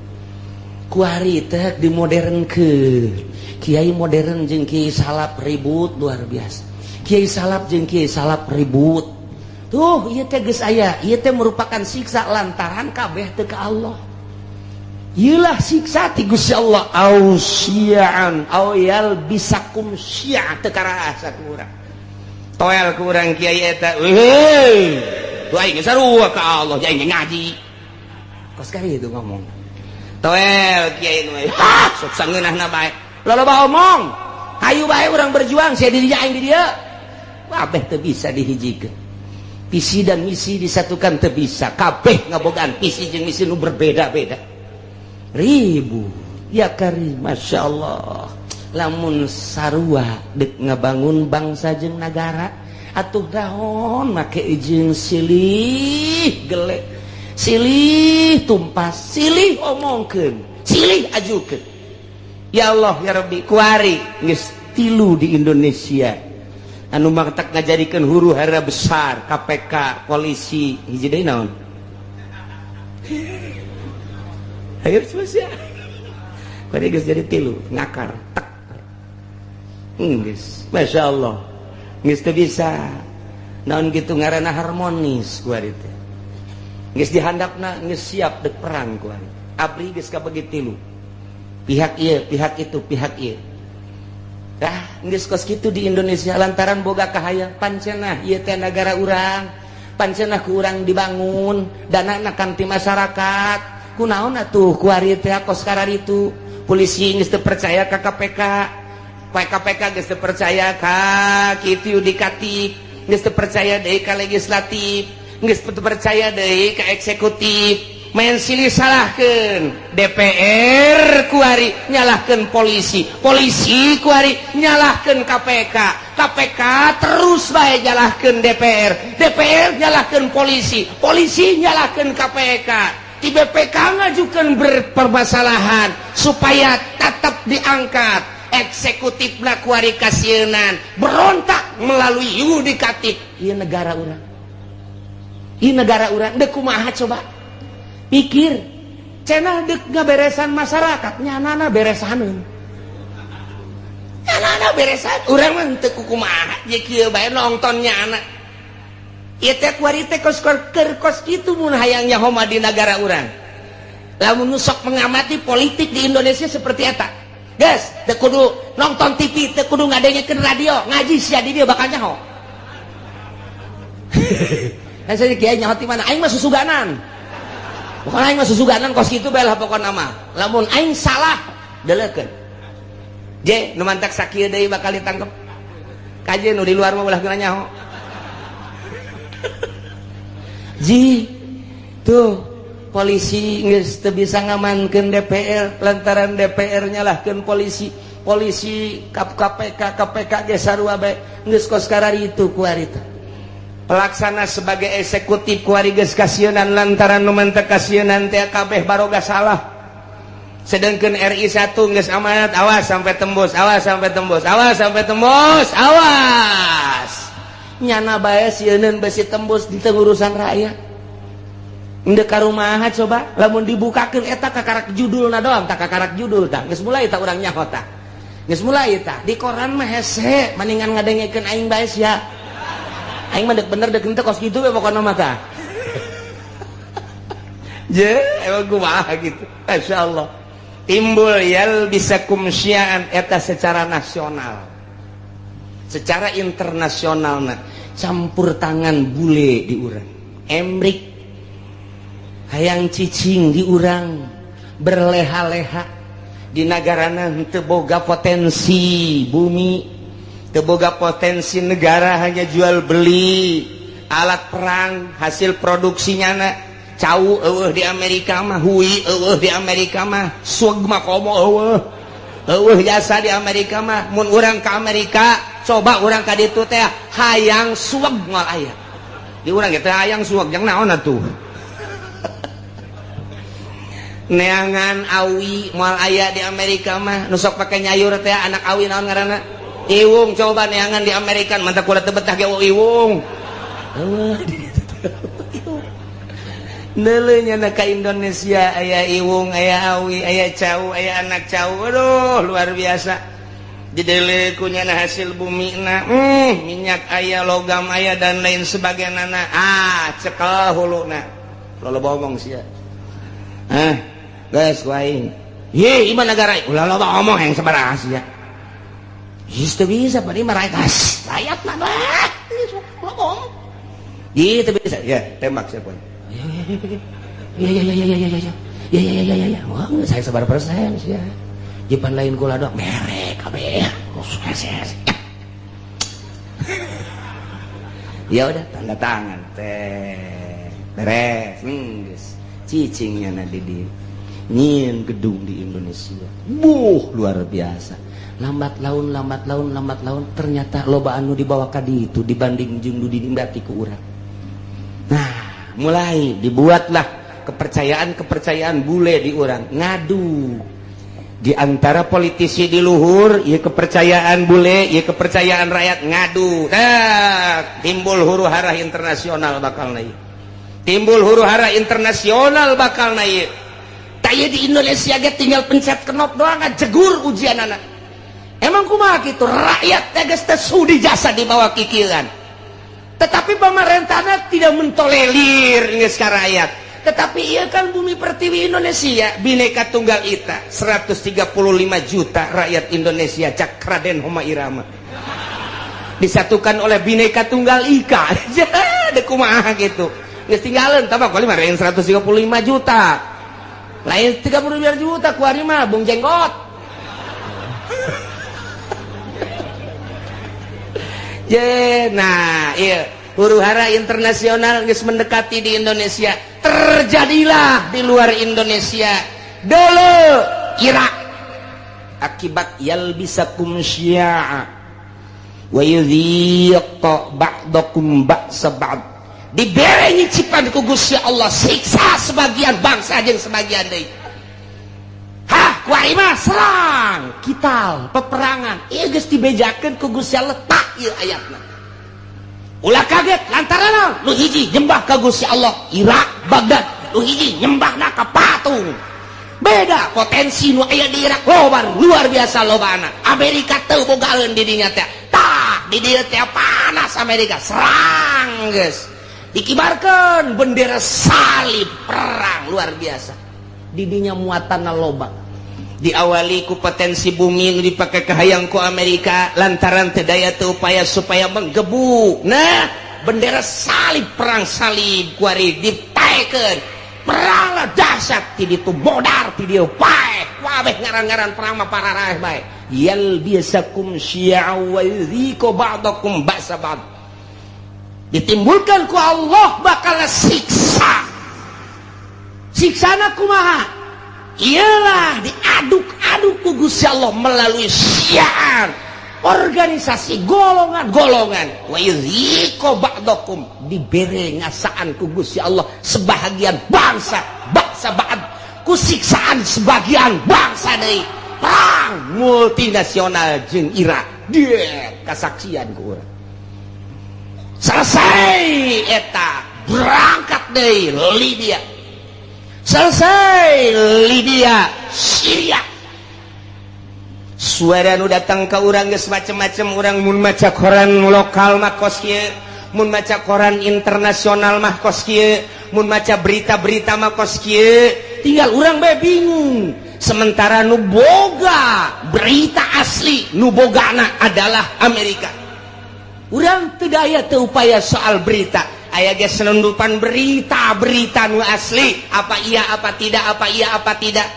Kuari teh dimodernkeun. Kiai modern jeung kiai salap ribut luar biasa. Kiai salap jeung kiai salap ribut. Tuh ieu teh geus aya, ieu teh merupakan siksa lantaran kabeh teu ka Allah. Ieulah siksa ti Gusti Allah au syi'an au yalbisakum syi'a teu karasa ku urang. Toel ku urang kiai eta. Heuh. Tuh aing geus sarua ka Allah, aing ngaji. Kos kali itu ngomong. Toel kiai nu ha sok sangeunahna bae. Loba omong. Hayu bae urang berjuang sia di dieu aing di dieu. Kabeh teu bisa dihijikeun. Visi dan misi disatukan teu bisa. Kabeh ngabogaan visi jeung misi nu berbeda-beda. Ribu. Ya karim, Masya Allah. Lamun sarua dek ngabangun bangsa jeung nagara atuh daon make jeung silih gelek, silih tumpas, silih omongkeun, silih ajukeun. Ya Allah ya Rabbi, kuari geus tilu di Indonesia anu matak ngajadikeun huru hara besar KPK, polisi, hiji deui naon? Hayo sia. Kuari geus jadi tilu, ngakar tek. Geus, Masya Allah. Geus teu bisa. Naon kitu ngaranna harmonis kuari teh. Geus dihandapna geus siap dek perang kuari. Abri geus kabagi tilu. Pihak ieu, pihak itu, pihak ieu. Tah, geus kos kitu di Indonesia lantaran boga kahayang pancenah ieu teh nagara urang, pancenah ku urang dibangun, danana kan ti masyarakat. Kunaon atuh kuari teh kos kararitu? Polisi geus teu percaya ka KPK. KPK geus teu percaya ka kitu yudikatif, geus teu percaya deui ka legislatif, geus teu percaya deui ka eksekutif. Main silih salahkeun DPR kuari nyalahkeun polisi, polisi kuari nyalahkeun KPK, KPK terus bae nyalahkeun DPR, DPR nyalahkeun polisi, polisi nyalahkeun KPK. Di BPK ngajukeun berpermasalahan supaya tetap diangkat. Eksekutif kuari kasieunan berontak melalui yudikatif. Ieu negara urang, ieu negara urang deuk kumaha coba? Pikir cenah deuk ngaberesan masyarakat nyanana beresaneun, nyanana beresan urang mah teu kumaha ye kieu bae nonton nyana. Ieu teh kuari teh kos keur kos kitu mun hayang nyaho mah di nagara urang. Lamun nu sok mengamati politik di Indonesia seperti eta. Geus teu kudu nonton TV, teu kudu ngadengekeun radio, ngaji sia di dieu bakal nyaho. Kan saya kiai nyaho ti mana? Aing mah susuganan. Pokoknya aing mah susuganan kos kitu bae lah pokona mah. Lamun aing salah deleukeun. Je nu mantak sakieu deui bakal ditangkep. Kaje nu di luar mah ulah geuna nyaho. Ji tuh polisi geus teu bisa ngamankeun DPR lantaran DPR nyalahkeun polisi, polisi KPK, KPK ge sarua bae geus kos kararitu kuari teh. Pelaksana sebagai eksekutif kuari geus kasieunan lantaran nu mantek kasieunan teh kabeh baroga salah. Sedangkan RI 1 geus amanat, awas sampai tembus, awas sampai tembus, awas sampai tembus, awas. Nyana bae sieuneun besi tembus di urusan rakyat. Endek ka rumaha coba lamun dibukakeun eta kakarak judulna doang, tak kakarak judul tah. Geus mulai tah urang nyaho tah. Geus mulai tah di koran mah hese maningan ngadengekeun aing bae sia. Aing mah dek bener dek henteu kos kitu we pokona mah tah. Je, emang kumaha gitu. Masyaallah. Timbul yal bisa kumsiaan eta secara nasional. Secara internasional nah, campur tangan bule di urang. Emrik hayang cicing di urang. Berleha-leha di nagarana teu boga potensi bumi, teu boga potensi negara, hanya jual beli alat perang hasil produksinya na. Cau eueuh di Amerika mah, hui eueuh di Amerika mah, sueg mah komo eueuh. Eueuh jasa di Amerika mah. Mun urang ka Amerika, coba urang ka ditu teh hayang sueg moal aya. Di urang ge teh hayang sueg jang naon atuh. Neangan awi moal aya di Amerika mah, nu sok pake nyayur teh anak awi naon ngaranna? Iwung. Coba neangan di Amerika mantap kula teu betah ge iwung. Eueuh di ditu teh. Neuleuh nya ka Indonesia aya iwung, aya awi, aya cau, aya anak cau. Aduh, luar biasa. Dideuleu ku nyana hasil bumina, minyak aya, logam aya dan lain sebagainya. Ah, cekel huluna. Loba omong sia. Ah, geus ku aing. Ye, ieu negara ulah loba omong yang sabaraha sia. Geus teu bisa pan ieu mah rakyat mah lah. Loba omong. Ieu teu bisa. Ya, tembak sia poe. Ya ya ya ya ya ya ya ya ya ya ya ya. Wah, saya sabar persen ya. Jipan lain kula dok merek kabeh. Ya udah tanda tangan teh. Beres. Geus. Cicingnya na di nyieun gedung di Indonesia. Buh, luar biasa. Lambat laun lambat laun lambat laun ternyata loba anu dibawa ka ditu dibanding jeung nu dinikmati ku urang. Nah, mulai dibuatlah kepercayaan-kepercayaan bule di urang ngadu di antara politisi di luhur, ieu kepercayaan bule, ieu kepercayaan rakyat ngadu. Nah, timbul huru hara internasional bakal na ieu. Timbul huru hara internasional bakal na ieu. Tah ieu di Indonesia ge tinggal pencet knop doang jegur ujianana. Emang kumaha kitu rakyat teh geus teu sudi jasa dibawa kikieuan. Tetapi pemerintahnya tidak mentolerir geus ka rakyat. Tetapi iya kan bumi pertiwi Indonesia Bhinneka Tunggal Ika 135 juta rakyat Indonesia cak Raden Rhoma Irama disatukan oleh Bhinneka Tunggal Ika. Dek kumaha gitu. Geus tinggalin tambah kali mah 135 juta. Lain 32 juta kuari mah Bung Jenggot. Je, nah, iya huru hara internasional geus mendekati di Indonesia. Terjadilah di luar Indonesia. Dulu Irak akibat yalbisakum syi'a wa yudhiq ba'dakum ba'sa ba'd. Dibere nyicipan ku Gusti Allah siksa sebagian bangsa jeung sebagian deui. Hah, kuari mah serang, kital, peperangan. Ieu geus dibejakeun ku Gusti Allah tak ieu ayatna. Ulah kaget lantaran naon? Nu hiji nyembah ka Gusti Allah Irak Baghdad, nu hiji nyembahna ka patung. Beda potensi nu aya di Irak loba luar biasa lobana. Amerika teu bogaeun di dinya teh. Tah, di dieu teh panas Amerika serang geus. Dikibarkeun bendera salib perang luar biasa. Di dinya muatanna loba. Diawali ku potensi bumi nu dipake kahayang ku Amerika lantaran teu daya teu upaya supaya menggebu. Nah, bendera salib perang salib kuari dipaekeun. Peranglah dahsyat ti ditu modar ti dieu paeh. Kabeh ngaran-ngaran perang mah pararaeh bae. Yalbisakum syi'a wa yudhiqu ba'dakum ba'sa ba'd. Ditimbulkan ku Allah bakal siksa. Siksana kumaha? Ialah diaduk-aduk ku Gusti Allah melalui syiar organisasi golongan-golongan. Wa yudhiqu ba'dakum, dibere ngasaan ku Gusti Allah sebahagian bangsa, bangsa ba'd ku siksaan sebagian bangsa deui. Perang multinasional jeung Irak. Dia kasaksian ku urang. Selesai eta berangkat deui Libya. Selesai Libya, Syria. Suara nu datang ka urang geus macem-macem. Urang mun maca koran lokal mah kos kieu, mun maca koran internasional mah kos kieu, mun maca berita-berita mah kos kieu. Tinggal urang bae bingung. Sementara nu boga berita asli, nu bogana adalah Amerika. Urang teu daya teu upaya soal berita. Aya ge selundupan berita-berita nu asli, apa iya apa tidak, apa iya apa tidak.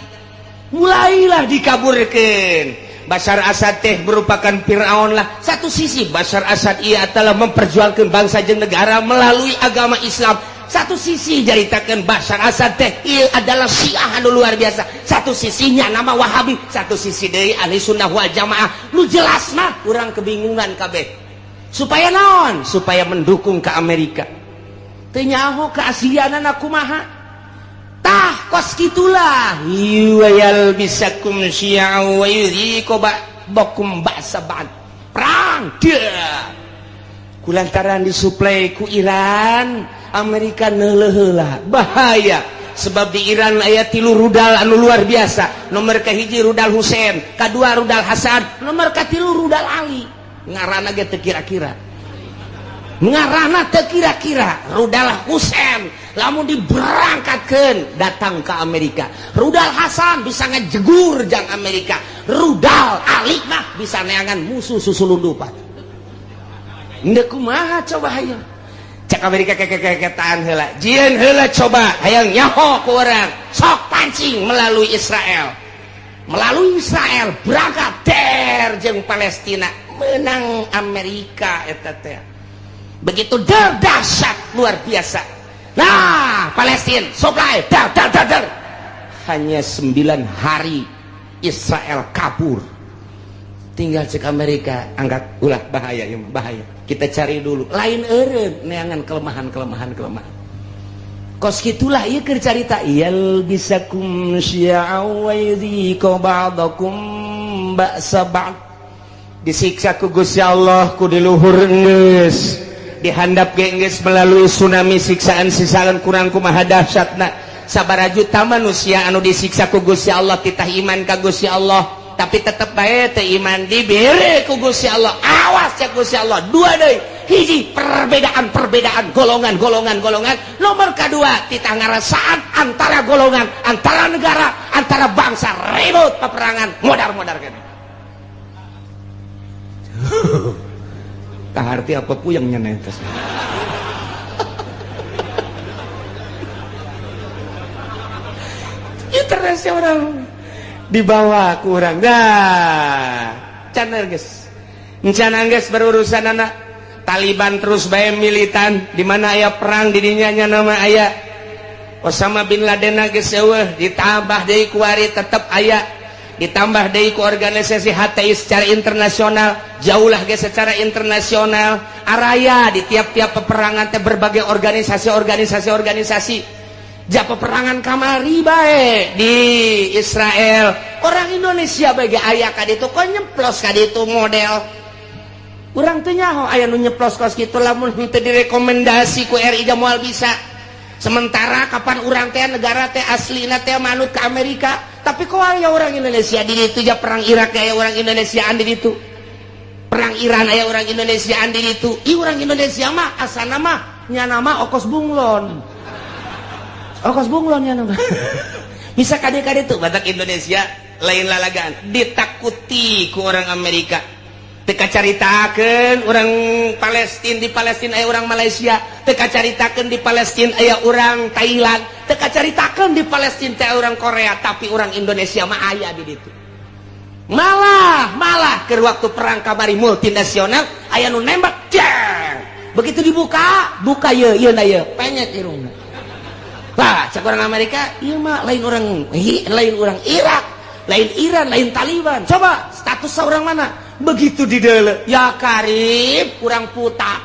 Mulailah dikaburkeun. Bashar Assad teh merupakan Fir'aun lah. Satu sisi Bashar Assad ia telah memperjuangkan bangsa jeung negara melalui agama Islam. Satu sisi jaritakeun Bashar Assad teh ieu adalah Syiah anu luar biasa. Satu sisinya nama Wahabi, satu sisi deui Ahli Sunnah wal Jamaah. Nu jelas mah urang kebingungan kabeh. Supaya naon? Supaya mendukung ke Amerika. Teu nyaho keaslianana kumaha. Tah kos kitulah yuwayal bisakum syi'a wa yudhiku ba'dakum ba'sa ba'd. Perang dia kulantaran disuplai ku Iran, Amerika neuleuh heula bahaya sebab di Iran aya 3 rudal anu luar biasa. Nomor kahiji rudal Husain, kadua rudal Hasan, nomor katilu rudal Ali. Ngaranna ge teu kira-kira, ngaranna teu kira-kira. Rudal Husain lamun diberangkatkeun datang ke Amerika, rudal Hasan bisa ngejegur jang Amerika, rudal Ali mah bisa neangan musuh susulundupan. Ndek kumaha coba hayang cek Amerika kekekeketaan heula, jieun heula coba hayang nyaho ku urang, sok pancing melalui Israel, melalui Israel berangkat der jeung Palestina, menang Amerika eta teh. Begitu der dahsyat luar biasa. Nah, Palestina supply dar dar dar dar. Hanya 9 hari Israel kabur. Tinggal cek Amerika angkat ulah bahaya ya bahaya. Kita cari dulu. Lain eureun neangan kelemahan-kelemahan kelemahan. Kos kitulah ieu keur carita yal bisakum syi'a wa yudhiku ba'dakum ba'sa ba'd. Disiksa ku Gusti Allah ku di luhur geus. Dihandap geus melalui tsunami siksaan-siksaan kurang kumaha dahsyatna. Sabaraha juta manusia anu disiksa ku Gusti Allah titah iman ka Gusti Allah, tapi tetep bae teu iman dibere ku Gusti Allah. Awas ya Gusti Allah, dua deui. Hiji perbedaan-perbedaan golongan-golongan golongan, nomor kedua titah ngarasaan antara golongan, antara negara, antara bangsa, ribut peperangan modar-modar kene. Tak arti apa puyeng nyenetes. Ieu terus orang dibawa ku urang. Nah, can geus. Encan geus berurusan anak Taliban terus bae militan di mana aya perang di dinya nya nama aya Osama bin Laden geus eueuh ditambah deui ku ari tetep aya, ditambah deui ku organisasi HTI secara internasional, jauhlah ge secara internasional, araya di tiap-tiap peperangan teh berbagai organisasi-organisasi-organisasi. Ja peperangan kamari bae di Israel, orang Indonesia bae ge aya ka ditu kok nyeplos ka ditu model. Urang teu nyaho aya nu nyeplos kos kitu lamun henteu direkomendasi ku RI ja moal bisa. Sementara kapan urang teh negara teh aslina teh manut ke Amerika, tapi kok aya orang Indonesia di ditu ja perang Irak aya orang Indonesiaan di ditu. Perang Iran aya orang Indonesiaan di ditu. Ih orang Indonesia mah asana mah nyana mah okos bunglon. Okos bunglon nyana mah. Bisa kade-kade tuh batak Indonesia lain lalagaan ditakuti ku orang Amerika. Teu kacaritakeun orang Palestina di Palestina aya orang Malaysia, teu kacaritakeun di Palestina aya orang Thailand, teu kacaritakeun di Palestina teh orang Korea, tapi orang Indonesia mah aya di ditu. Malah malah keur waktu perang kamari multinasional aya nu nembak jeng. Begitu dibuka, buka ieu ieu na ieu, penyet irungna. Lah, cek orang Amerika, ieu mah lain orang Irak, lain Iran, lain Taliban. Coba status orang mana? Begitu didele, ya karib kurang puta.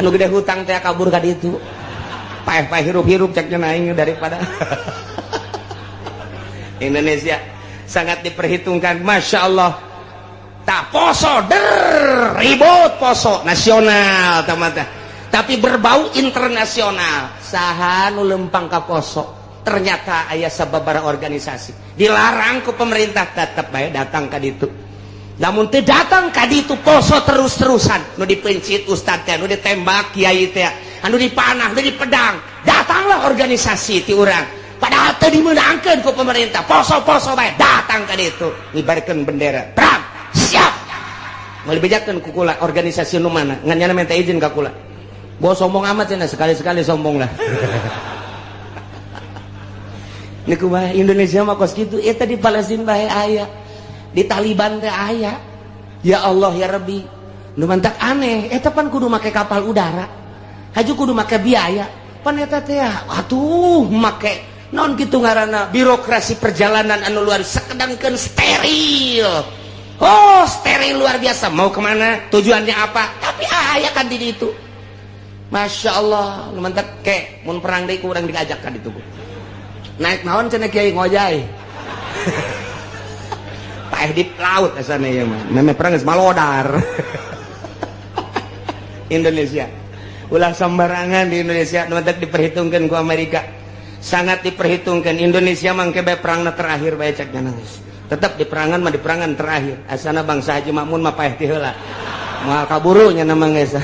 Anu gede hutang teh kabur ka ditu. Paeh-paeh hirup-hirup cek aing daripada Indonesia sangat diperhitungkan, Masya Allah. Tak poso der ribut poso nasional tamata, tapi berbau internasional. Saha nu lempang ka poso? Ternyata aya sababaraha organisasi dilarang ku pemerintah tetep bae datang ka ditu. Namun teu datang ka ditu poso terus-terusan, nu dipencit ustad teh, nu ditembak kiai teh, anu dipanah, nu dipedang. Datanglah organisasi ti urang. Padahal teu dimeunangkeun ku pemerintah, poso-poso bae datang ka ditu, ngibarkeun bendera. Perang, siap. Moal dibejakeun ku kula organisasi nu mana, ngan nyana minta izin ka kula. Gua sombong amat cenah, sekali-sekali sombong lah. Niku bae Indonesia mah kos kitu eta di Palestina bae aya. Di Taliban teh aya. Ya Allah ya Rabbi. Nu mantak aneh eta pan kudu make kapal udara. Haju kudu make biaya. Pan eta teh atuh make non kitu ngaranna birokrasi perjalanan anu luar sakedangkeun steril. Oh, steril luar biasa. Mau kemana? Tujuannya apa? Tapi aya kan di ditu. Masya Allah, nu mantak ke mun perang deui ku urang diajak ka ditu. Naik naon cenah kiai ngojay. Paeh di laut asana ieu mah. Meme perang geus malodar. Indonesia. Ulah sembarangan di Indonesia nu mantak diperhitungkeun ku Amerika. Sangat diperhitungkan Indonesia mangke bae perangna terakhir bae cek nangis. Tetap di perangan mah di perangan terakhir. Asana bangsa Haji Makmun mah paeh ti heula. Moal kaburu nya mah geus.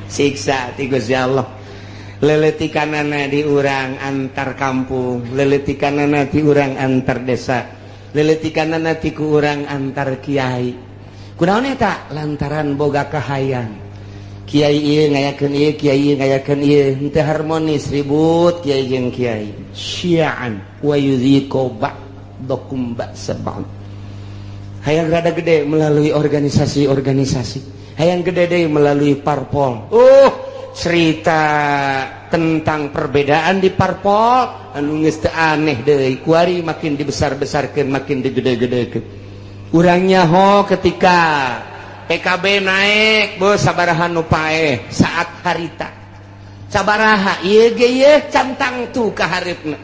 Siksa ti Gusti Allah. Leletikanana di urang antar kampung, leletikanana di urang antar desa, leletikanana ti ku urang antar kiai. Kunaon eta? Lantaran boga kahayang. Kiai ieu ngayakeun ieu, kiai ieu ngayakeun ieu, henteu harmonis ribut kiai jeung kiai. Syi'an wa yudhiqu ba'dakum ba'sa ba'd. Hayang rada gede melalui organisasi-organisasi. Hayang gede deui melalui parpol. Cerita tentang perbedaan di parpol anu geus teu aneh deui. Kuari makin dibesar-besarkeun, makin digede-gedekeun. Urang nyaho ketika PKB naik, bos sabaraha nu paeh saat harita. Sabaraha ieu ge ieu cantang tu ka hareupna.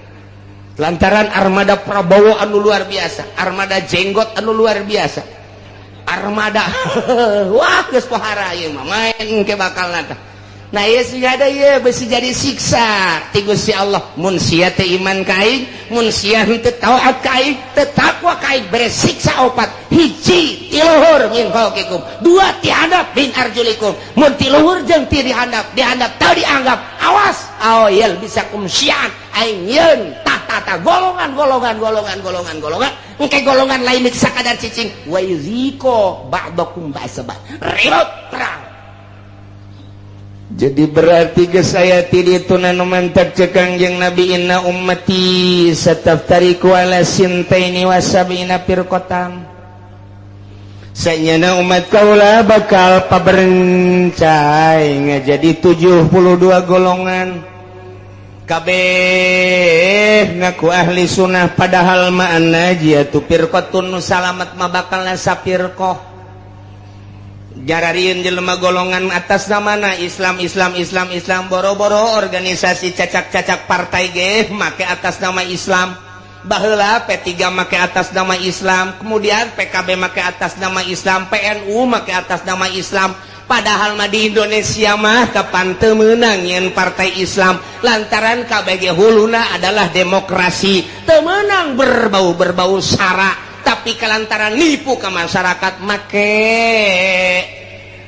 Lantaran armada Prabowo anu luar biasa, armada jenggot anu luar biasa. Armada wah geus pohara ieu mah main ke bakalna tah. Nah ieu sigada ieu besi jadi siksa ti Gusti Allah. Mun sia teu iman ka aing, mun sia henteu taat ka aing, teu takwa ka aing, bere siksa opat. Hiji ti luhur min fauqikum, dua ti handap min arjulikum. Mun ti luhur jeung ti dihandap, dihandap teu dianggap, awas aoyel bisa kum syian aing yeun tata golongan golongan golongan golongan golongan engke golongan lain sakadar cicing wa yuziko ba'dakum ba'sa ba'd. Ribut perang. Jadi berarti geus aya ti ditu nu mantak ceuk Kangjeng Nabi inna ummati sataftariqu ala sintaini wa sab'ina firqatan. Sanyana umat kaula bakal paberencai ngajadi 72 golongan. Kabeh ngaku ahli sunnah padahal ma'ana jiyatu firqatun nu salamat mah bakal sapirqah. Jararieun jelema golongan atas namana Islam Islam Islam Islam boro-boro organisasi cacak-cacak partai ge make atas nama Islam. Baheula P3 make atas nama Islam, kemudian PKB make atas nama Islam, PNU make atas nama Islam. Padahal mah di Indonesia mah kapan teu meunang nyeun partai Islam lantaran KBG huluna adalah demokrasi. Teu meunang berbau-berbau sara, tapi kelantaran nipu ke masyarakat make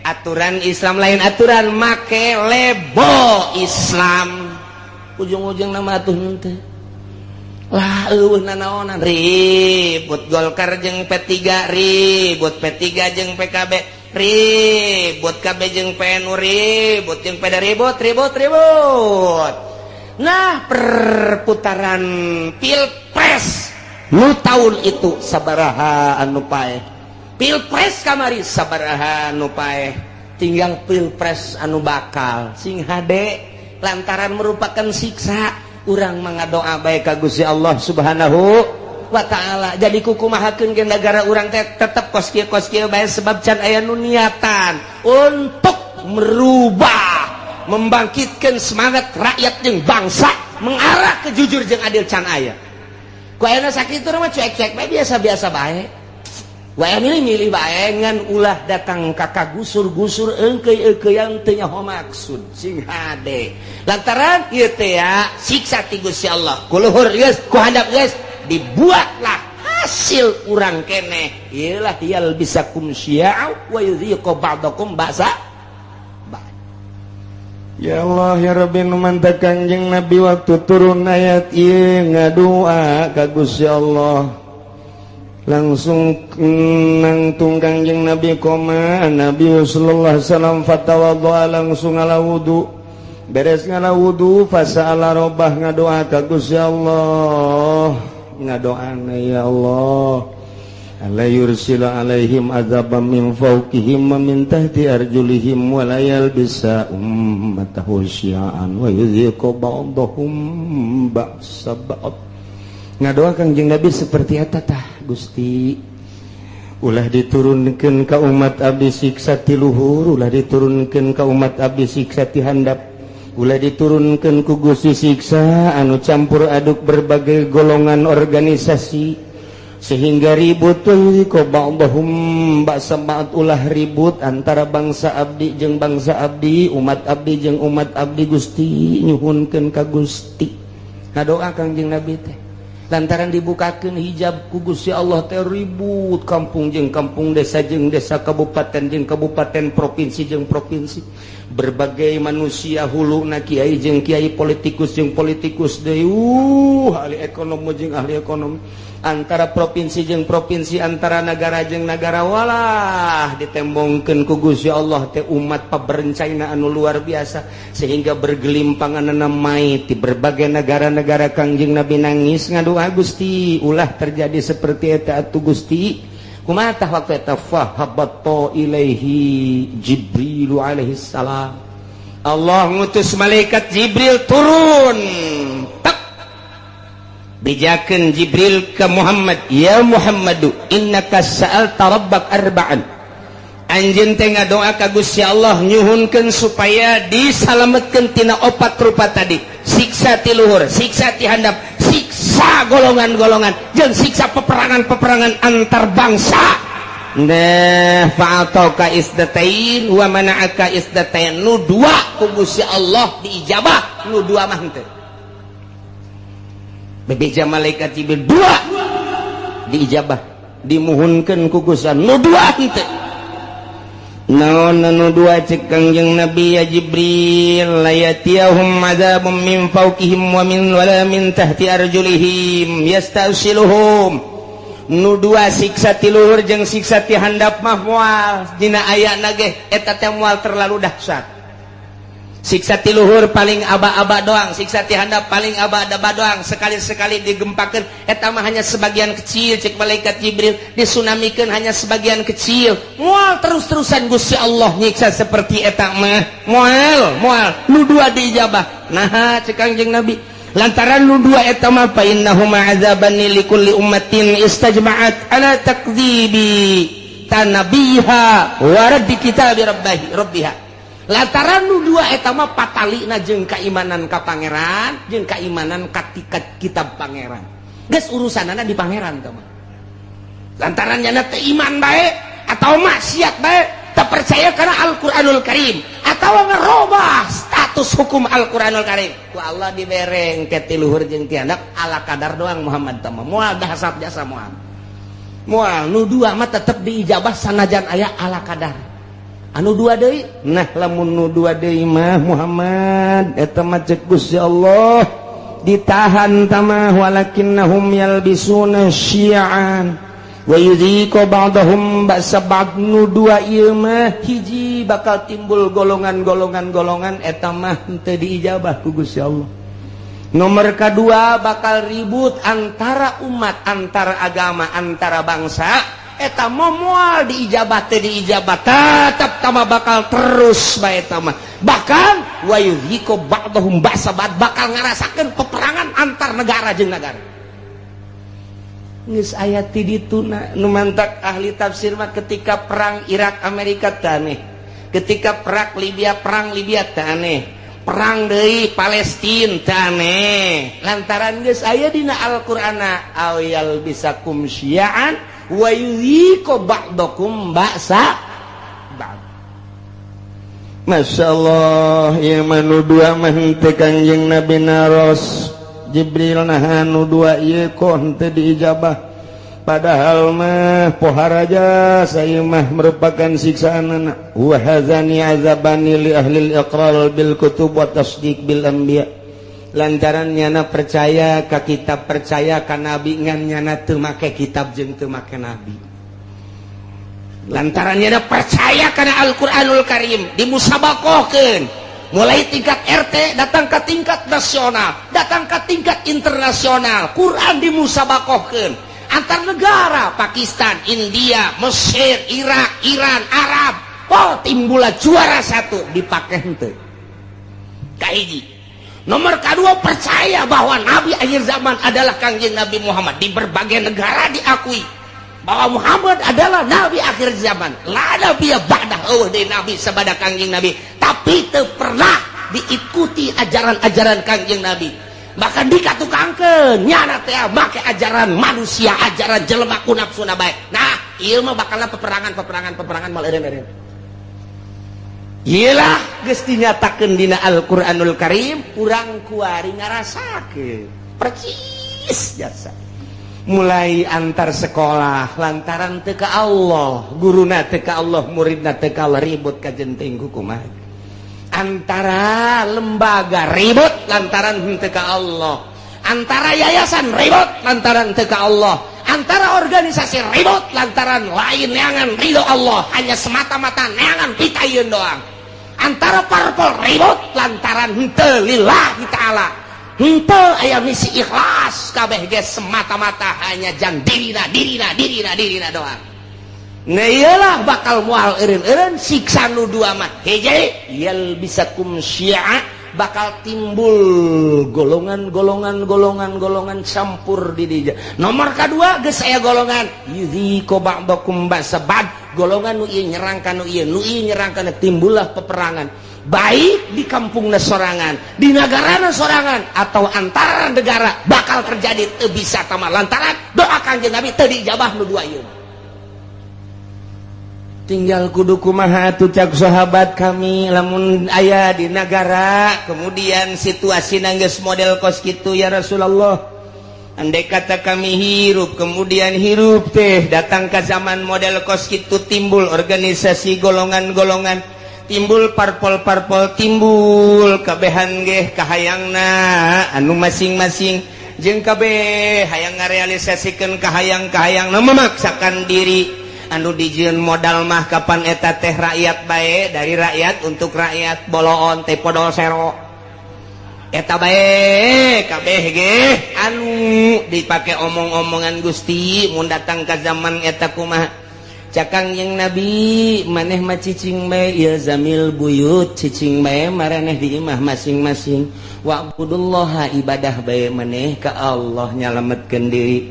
aturan Islam lain aturan make lebo Islam. Ujung-ujung nama atuh henteu. Lah eueuh nanaonan ribut Golkar jeung P3, ribut P3 jeung PKB, ribut KB jeung PNU, ribut jeung PD, ribut ribut ribut. Nah, perputaran Pilpres nu tahun itu sabaraha anu paeh. Pilpres kamari sabaraha anu paeh. Tinggal Pilpres anu bakal sing hade lantaran merupakan siksa. Urang mangadoa bae ka Gusti Allah Subhanahu wa ta'ala. Jadi kukumahakeun ge negara urang teh tetep kos kieu bae sebab can aya nu niatan untuk merubah, membangkitkan semangat rakyat jeung bangsa mengarah ke jujur jeung adil can aya. Ku ayeuna sakitu mah cuek-cuek bae biasa-biasa bae. Wae milih-milih bae ngan ulah datang ka kagusur-gusur eungkeuy-eungkeuyan teu nyaho maksud sing hade. Lantaran ieu teh ya siksa ti Gusti Allah. Ku luhur geus, ku handap geus dibuatlah hasil urang keneh. Ieu lah yal bisakum syi'a wa yudhiqu ba'dakum ba'sa. Ya Allah ya Rabbi nu mantak Kangjeng Nabi waktu turun ayat ieu ngadua ka Gusti Allah. Langsung nangtung Kangjeng Nabi koma Nabi sallallahu alaihi wasallam fatawadha langsung ala wudu. Beres ngala wudu, fasa'ala robbah, ngadoa ka Gusti Allah, ngadoana, "Ya Allah, alla yursila alaihim azaban min fawqihim wa min tahti arjulihim wa la yalbisa ummatahu syi'an wa yudhiqu ba'dahum ba'sa ba'd." Ngadoa Kangjeng Nabi seperti eta tah, "Gusti, ulah diturunkeun ka umat abdi siksa ti luhur, ulah diturunkeun ka umat abdi siksa ti handap, ulah diturunkeun ku Gusti siksa anu campur aduk berbagai golongan organisasi sehingga ribut, ko ba'dahum ba'sa ba'd, ulah ribut antara bangsa abdi jeung bangsa abdi, umat abdi jeung umat abdi. Gusti, nyuhunkeun ka Gusti." Ngadoa Kangjeng Nabi teh. Lantaran dibukakeun hijab ku Gusti Allah teh, ribut kampung jeung kampung, desa jeung desa, kabupaten jeung kabupaten, provinsi jeung provinsi, berbagai manusia, hulu na kiai jeung kiai, politikus jeung politikus deui, ahli ekonomi jeung ahli ekonomi, antara provinsi jeung provinsi, antara negara jeung negara. Walah, ditembongkeun ku Gusti Allah teh umat paberencana anu luar biasa sehingga bergelimpangan mai di berbagai negara-negara. Kangjeng Nabi nangis ngadoa, "Gusti, ulah terjadi seperti eta atuh, Gusti." Kumaha tah waktu eta? Fahabatta ilaihi Jibril alaihi salam. Allah ngutus malaikat Jibril turun. Bejakeun Jibril ke Muhammad, "Ya Muhammadu, innaka sa'alta rabbak arba'an." Anjeun teh ngadoa ka Gusti Allah nyuhunkeun supaya disalametkeun tina opat rupa tadi, siksa ti luhur, siksa ti handap, siksa golongan-golongan, jeung siksa peperangan-peperangan antar bangsa. Nah, fa'atauka isdatain wa mana'aka isdatain. Nu dua ku Gusti Allah diijabah, nu dua mah henteu. Bebeja malaikat Jibril, dua diijabah, dimuhunkeun ku Gusti, nu dua henteu. Naon anu dua? Cek Kangjeng Nabi, "Ya Jibril, la yatiyahum adzabun min fawqihim wa min wala min tahti arjulihim yastasiluhum." Nu dua, siksa ti luhur jeung siksa ti handap mah moal dina ayana ge eta teh moal terlalu dahsyat. Siksa ti luhur paling aba-aba doang, siksa ti handap paling aba-aba doang, sekali-sekali digempakeun eta mah hanya sebagian kecil. Cek malaikat Jibril, disunamikeun hanya sebagian kecil, moal terus-terusan Gusti Allah nyiksa seperti eta mah, moal moal. Nu dua diijabah. Nah, cek Kangjeng Nabi, lantaran nu dua eta mah fa innahuma azabani likulli ummatin istajma'at ala takdzibi tanabiha wa raddi kitabi rabbihi rabbiha. Lantaran nu dua eta mah patalina jeung keimanan ka pangeran jeung keimanan ka kitab pangeran, geus urusanana di pangeran teh mah. Lantaran nyana teu iman bae atau maksiat bae, teu percaya karena Al-Qur'anul Karim atau ngerobah status hukum Al-Qur'anul Karim, ku Allah dibereng ke ti luhur jeung ti handap ala kadar doang. Muhammad teh mah moal dahsyat jasa, moal moal. Nu dua mah tetep diijabah sanajan aya ala kadar. Anu dua deui, nah, lamun nu dua deui mah, Muhammad, eta mah cek Gusti Allah ditahan tamah, walakinnahum yalbisuna syi'an wa yudhiqu ba'dahum ba'sa ba'd. Nu dua ieu mah, hiji, bakal timbul golongan-golongan golongan, eta mah teu diijabah ku Gusti Allah. Nomor kedua, bakal ribut antara umat, antara agama, antara bangsa, eta moal diijabah teh, diijabah tetap tama, bakal terus bae eta mah. Bahkan wa yudhiqu ba'dahum ba'sa ba'd, bakal ngarasakeun peperangan antar negara jeung negara. Geus aya ti dituna. Nu mantak ahli tafsir mah, ketika perang Irak Amerika teh aneh, ketika perang Libya teh aneh, perang deui Palestina teh aneh, lantaran geus aya dina Al-Qur'ana aw yalbisakum syi'an wa yudhiqu ba'dakum ba'sa ba'd. Masya Allah, ieu mah nu dua mah henteu. Kanjeng Nabi naros Jibril, "Nah, nu dua ieu kok henteu diijabah? Padahal mah pohara saya mah merupakan siksaan anak." Wa hadzani azabani li ahli al-iqrar bil kutub wa tasdiq bil anbiya. Lantaran nyana percaya ka kitab, percaya ka nabi, ngan nyana teu make kitab jeung teu make nabi. Lantaran nyana percaya kana Al-Qur'anul Karim, dimusabakohkeun. Mulai tingkat RT datang ke tingkat nasional, datang ke tingkat internasional. Quran dimusabakohkeun antar negara, Pakistan, India, Mesir, Irak, Iran, Arab. Oh, timbullah juara satu dipakai henteu. Kahiji. Nomor kedua, percaya bahwa nabi akhir zaman adalah Kangjeng Nabi Muhammad. Di berbagai negara diakui bahwa Muhammad adalah nabi akhir zaman. La nabiyya ba'dah, eueuh deui nabi sabada Kangjeng Nabi, tapi teu pernah diikuti ajaran-ajaran Kangjeng Nabi. Bahkan dikatukangkeun nyana teh make ajaran manusia, ajaran jelema ku nafsuna bae. Nah, ieu mah bakalna peperangan, peperangan, peperangan mal eureun-eureun. Iyalah geus dinyatakeun dina Al-Qur'anul Karim, urang kuari ngarasakeun percis jasa. Mulai antar sekolah lantaran teu ka Allah, guruna teu ka Allah, muridna teu ka Allah, ribut kajenting kumaha. Antara lembaga ribut lantaran henteu ka Allah, antara yayasan ribut lantaran teu ka Allah, antara organisasi ribut lantaran lain neangan ridho Allah, hanya semata-mata neangan pitayeun doang. Antara parpol ribut lantaran henteu lillahi ta'ala, henteu aya misi ikhlas, kabeh ge semata-mata hanya jang dirina, dirina, dirina, dirina doang. Nah, iyalah bakal mual eureun-eureun siksa nu dua mah. Hiji, yalbisakum syi'a, bakal timbul golongan-golongan, golongan-golongan campur di dinya. Nomor kedua geus aya golongan yudziqu ba'dakum ba'sa ba'd, golongan nu ieu nyerang ka nu ieu, nu ieu nyerang ka nu, timbullah peperangan. Baik di kampungna sorangan, di negarana sorangan, atau antara negara bakal terjadi teu bisa tama lantaran doa Kangjeng Nabi teu diijabah nu dua ieu. Tinggal kudu kumaha atuh cak sahabat kami lamun aya di negara kemudian situasi geus model kos kitu ya Rasulullah. Andai kata kami hirup kemudian hirup teh datang ke zaman model kos kitu, timbul organisasi golongan-golongan, timbul parpol-parpol, timbul kabehan geh kahayangna anu masing-masing jeung kabeh hayang ngarealisasikeun kahayang-kahayangna memaksakan diri. Anu dijieun modal mah kapan eta teh rakyat bae, dari rakyat untuk rakyat, boloon teh podol sero eta bae kabeh ge anu dipake omong-omongan. Gusti, mun datang ka zaman eta kumaha? Cak Kangjeng Nabi, maneh mah cicing bae, ilzamil buyut, cicing bae maraneh di imah masing-masing, wa'budullaha, ibadah bae maneh ka Allah, nyalametkeun diri,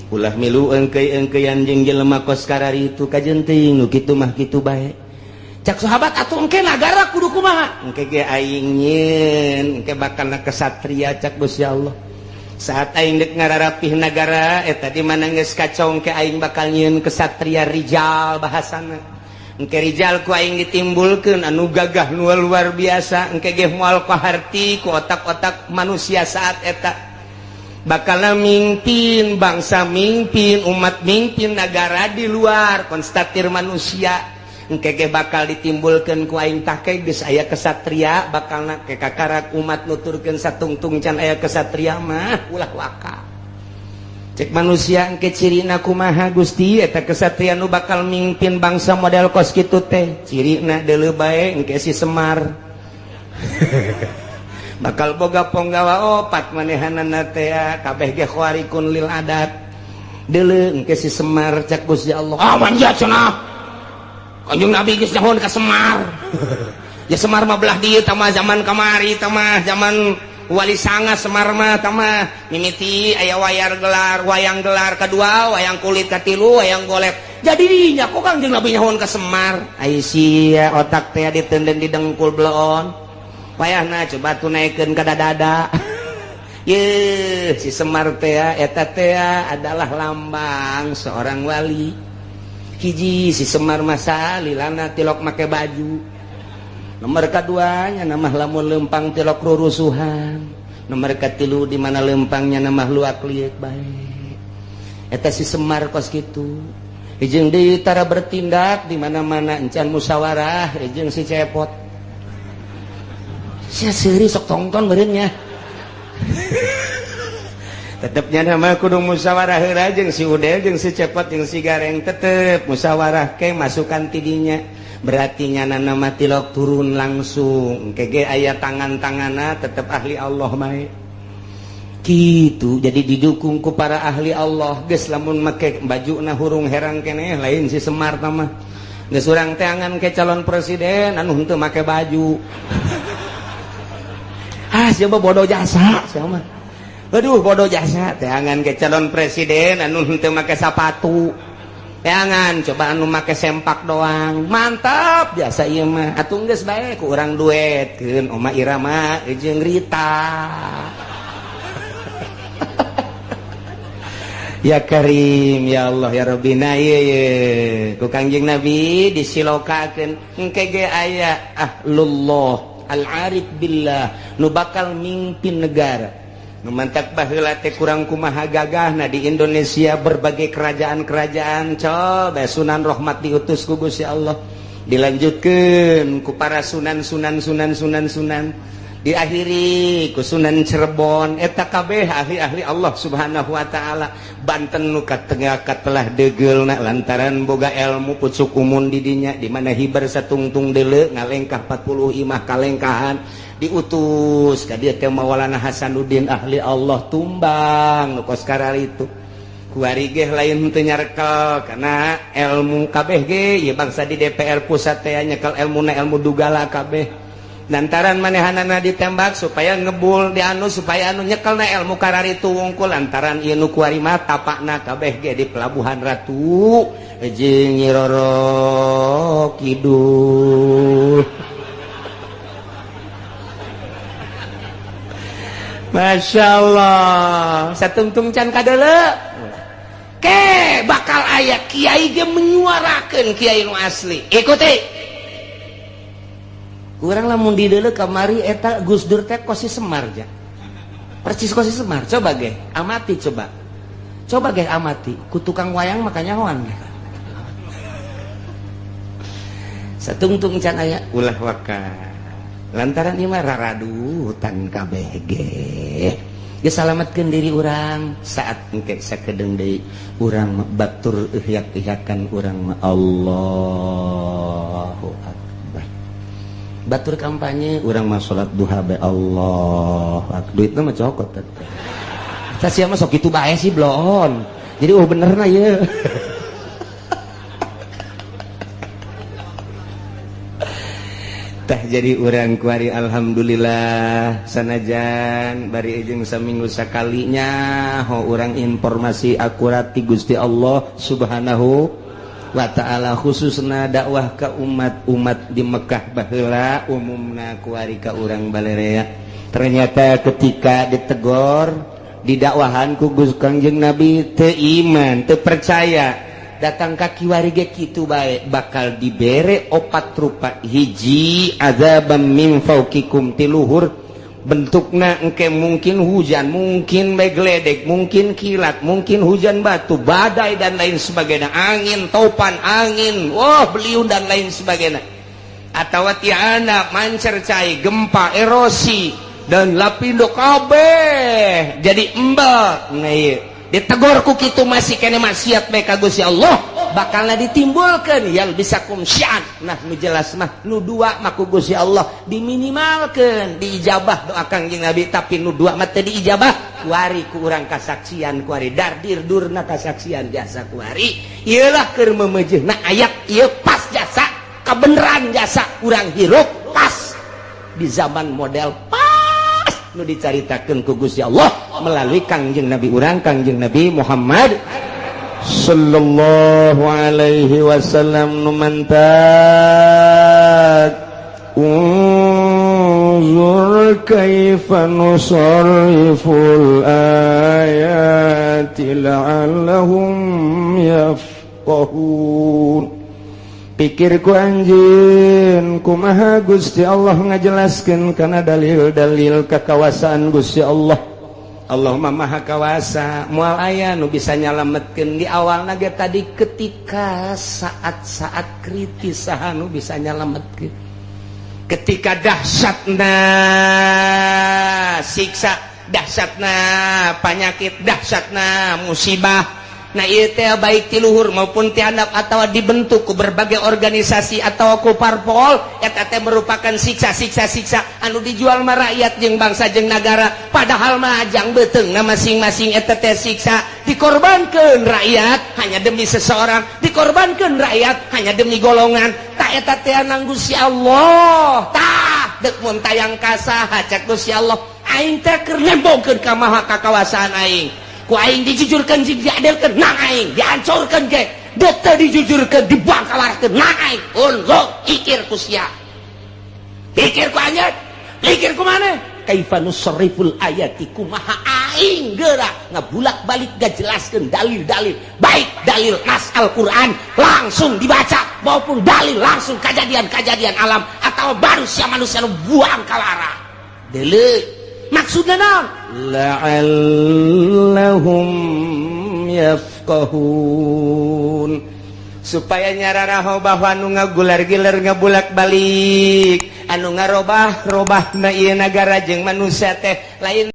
ulah milu engkei-engkeian jeung jelema kos kararitu kajenting nu kitu mah kitu bae. Cak sahabat, atuh engke nagara kudu kumaha? Engke ge aing nyieun, engke bakalna kesatria cak Gusti Allah. Saat aing deuk ngararapih nagara eta di mana geus kacau, engke aing bakal nyieun kesatria rijal bahasana. Engke rijal ku aing ditimbulkeun anu gagah nu luar biasa, engke ge moal kaharti ku otak-otak manusia saat eta. Bakal mimpin bangsa, mimpin umat, mimpin negara di luar konstatir manusia. Engke ge bakal ditimbulkeun ku aing tah ke geus aya kesatria bakalna ke kakarak umat nuturkeun satungtung can aya kesatria mah ulah waka. Cek manusia, engke cirina kumaha Gusti eta kesatria nu bakal mimpin bangsa model kos kitu teh? Cirina deuleu bae, engke si Semar bakal boga ponggawa opat, manehanana teh kabeh ge khawarikun lil adat. Deuleu engke si Semar cak Gusti Allah. Ah, manja cenah. Kanjeng Nabi geus nyahoan ka Semar. Ya Semar mah belah dieu tah mah, zaman kamari tah mah, zaman Wali Sanga Semar mah tah mah mimiti aya wayar gelar, wayang gelar kedua, wayang kulit katilu, wayang golek. Jadi nya kok Kanjeng Nabi nyahoan ka Semar? Ai sia otak teh ditenden di dengkul bleon. Wayahna coba tuh naikkeun ka dada. Ye, si Semar teh eta teh adalah lambang seorang wali. Hiji, si Semar masa lilana tilok make baju. Nomor keduanya nama lamun lempang tilok rurusuhan. Nomor katilu di mana lempangnya nama luak liek bae. Eta si Semar kos kitu. Jeung deui tara bertindak di mana-mana encan musyawarah jeung si Cepot. Sia seuri sok tongton meureun nya. Tetepnya nama kudu musyawarah heula jeung si Udel, jeung si Cepot, jeung si Gareng, tetep musyawarah ke masukan tidinya. Berarti nyana mah tilok turun langsung. Kege aya tangan-tangana tetep ahli Allah bae. Gitu, jadi didukung ku para ahli Allah. Geus lamun make bajuna hurung herang keneh lain si Semar tah mah. Geus urang teangan ke calon presiden anu henteu make baju. Ah, siapa bodoh jasa siapa mah. Aduh, bodoh jasa teangan ke calon presiden anu henteu make sapatu. Teangan coba anu make sempak doang. Mantap jasa ieu mah. Atuh geus bae ku urang duetkeun Oma Irama jeung Rita. Ya Karim, ya Allah, ya Rabbi. Nah ieu ye ku Kangjeng Nabi disilokakeun engke ge aya ahlullah al-arif billah nu bakal mimpin negara. Nu mantak baheula teh kurang kumaha gagahna di Indonesia berbagai kerajaan-kerajaan coba Sunan Rahmat diutus ku Gusti Allah dilanjutkeun ku para sunan sunan sunan sunan sunan diakhiri ku Sunan Cirebon eta kabeh ahli-ahli Allah Subhanahu wa taala. Banten nu katengah katelah deugeulna lantaran boga ilmu pucuk umun di dinya di mana hibar satungtung deuleu ngalengkah 40 imah kalengkahan diutus ka dieu teh Maulana Hasanuddin ahli Allah tumbang nu kos kararitu kuari ge lain teu nyarekel kana ilmu kabeh ge ieu bangsa di DPR pusat teh nyekel ilmuna ilmu dugala kabeh lantaran manehanana ditembak supaya ngebul di anu supaya anu nyekelna ilmu kararitu wungkul lantaran ieu nu kuari mah tapakna kabeh ge di Pelabuhan Ratu jeung Nyi Roro Kidul. Masya Allah satungtung can kadeuleu ke bakal aya kiai ge menyuarakeun kiai nu asli ikuti. Kurang lamun dideuleu kamari eta Gus Dur teh kosi Semar ja. Persis kosi Semar. Coba ge, amati coba. Coba ge amati, ku tukang wayang makanya hoan. Satungtung can aya ulah waka. Lantaran ieu mah raradutan kabeh ge. Ge salametkeun diri urang saat engke sakedeung deui urang batur ihyak-ihyakan urang mah Allahu Akbar. Batur kampanye urang mah salat duha bae Allah. Duitna mah cokot teh. Tah sia mah sok kitu bae sih bloon. Jadi oh benerna ieu. Tah jadi urang kuari alhamdulillah sanajan bari jeung saminggu sakalinya ho urang informasi akurat ti Gusti Allah Subhanahu wa ta'ala khususna dakwah ka umat-umat di Mekah baheula umumna kuari ka urang balerea. Ternyata ketika ditegor didakwahan ku Gusti Kangjeng Nabi teu iman teu percaya datang ka kiwari ge kitu bae bakal dibere opat rupa hiji azabam min fauqikum tiluhur bentukna engke mungkin hujan mungkin bae geledek mungkin kilat mungkin hujan batu badai dan lain sebagainya angin topan angin wah beliung dan lain sebagainya atawa tiana mancer cai gempa erosi dan lapindo kabeh jadi embel nah ieu ditegor ku kitu masih kene maksiat bae ka Gusti Allah bakalna ditimbulkeun yang bisa kumsyan. Nah nu jelas mah nu dua mah ku Gusti Allah diminimalkeun diijabah doa Kangjeng Nabi tapi nu dua mah teu diijabah kuari ku urang kasaksian kuari dardir durna kasaksian jasa kuari ieu lah keur memejeuna ayat ieu pas jasa kabeneran jasa urang hirup pas di zaman model pas nu dicaritakeun ku Gusti Allah melalui Kangjeng Nabi urang Kangjeng Nabi Muhammad sallallahu alaihi wasallam. Nu mantak unzur kaifa nusarriful ayati la'allahum yafqahun. Pikirku anjeun kumaha Gusti Allah ngajelaskeun kana dalil-dalil kekawasaan Gusti Allah. Allahumma maha kawasa moal aya nu bisa nyalametkeun di awalna ge tadi ketika saat-saat kritis saha nu bisa nyalametkeun ketika dahsyatna siksa dahsyatna panyakit dahsyatna musibah Nah, ieu teh baik ti luhur maupun ti handap atau dibentuk ku berbagai organisasi atau ku parpol, eta teh merupakan siksa, siksa, siksa anu dijual mah rakyat jeung bangsa jeung nagara, padahal mah ajang beuteungna masing-masing. Eta teh siksa, dikorbankan rakyat hanya demi seseorang, dikorbankan rakyat hanya demi golongan. Tak, eta teh nang Gusti Allah. Tah, dek mun tayang ka saha? Cek Gusti Allah, aing teh keur nembongkeun ka maha kakawasaan aing. Ku aing dijujurkan jeung diadilkeun nang aing, dihancurkeun ge dek teu dijujurkeun, dibuang kawarkeun nang aing. Unlo pikir ku sia, pikir ku anjeun, pikir ku maneh. Kaifa nusarriful ayati, kumaha aing geura ngabulak-balik gajelaskeun dalil-dalil, baik dalil nas Al-Qur'an langsung dibaca maupun dalil langsung kejadian-kejadian alam atau manusia manusia nu buang kalara deuleu. Maksudna naon? La'allahum yafqahun, supaya nyararaho bahwa anu ngagular-giler, ngabulak balik, anu ngarobah robah na ieu nagara jeung manusia teh lain.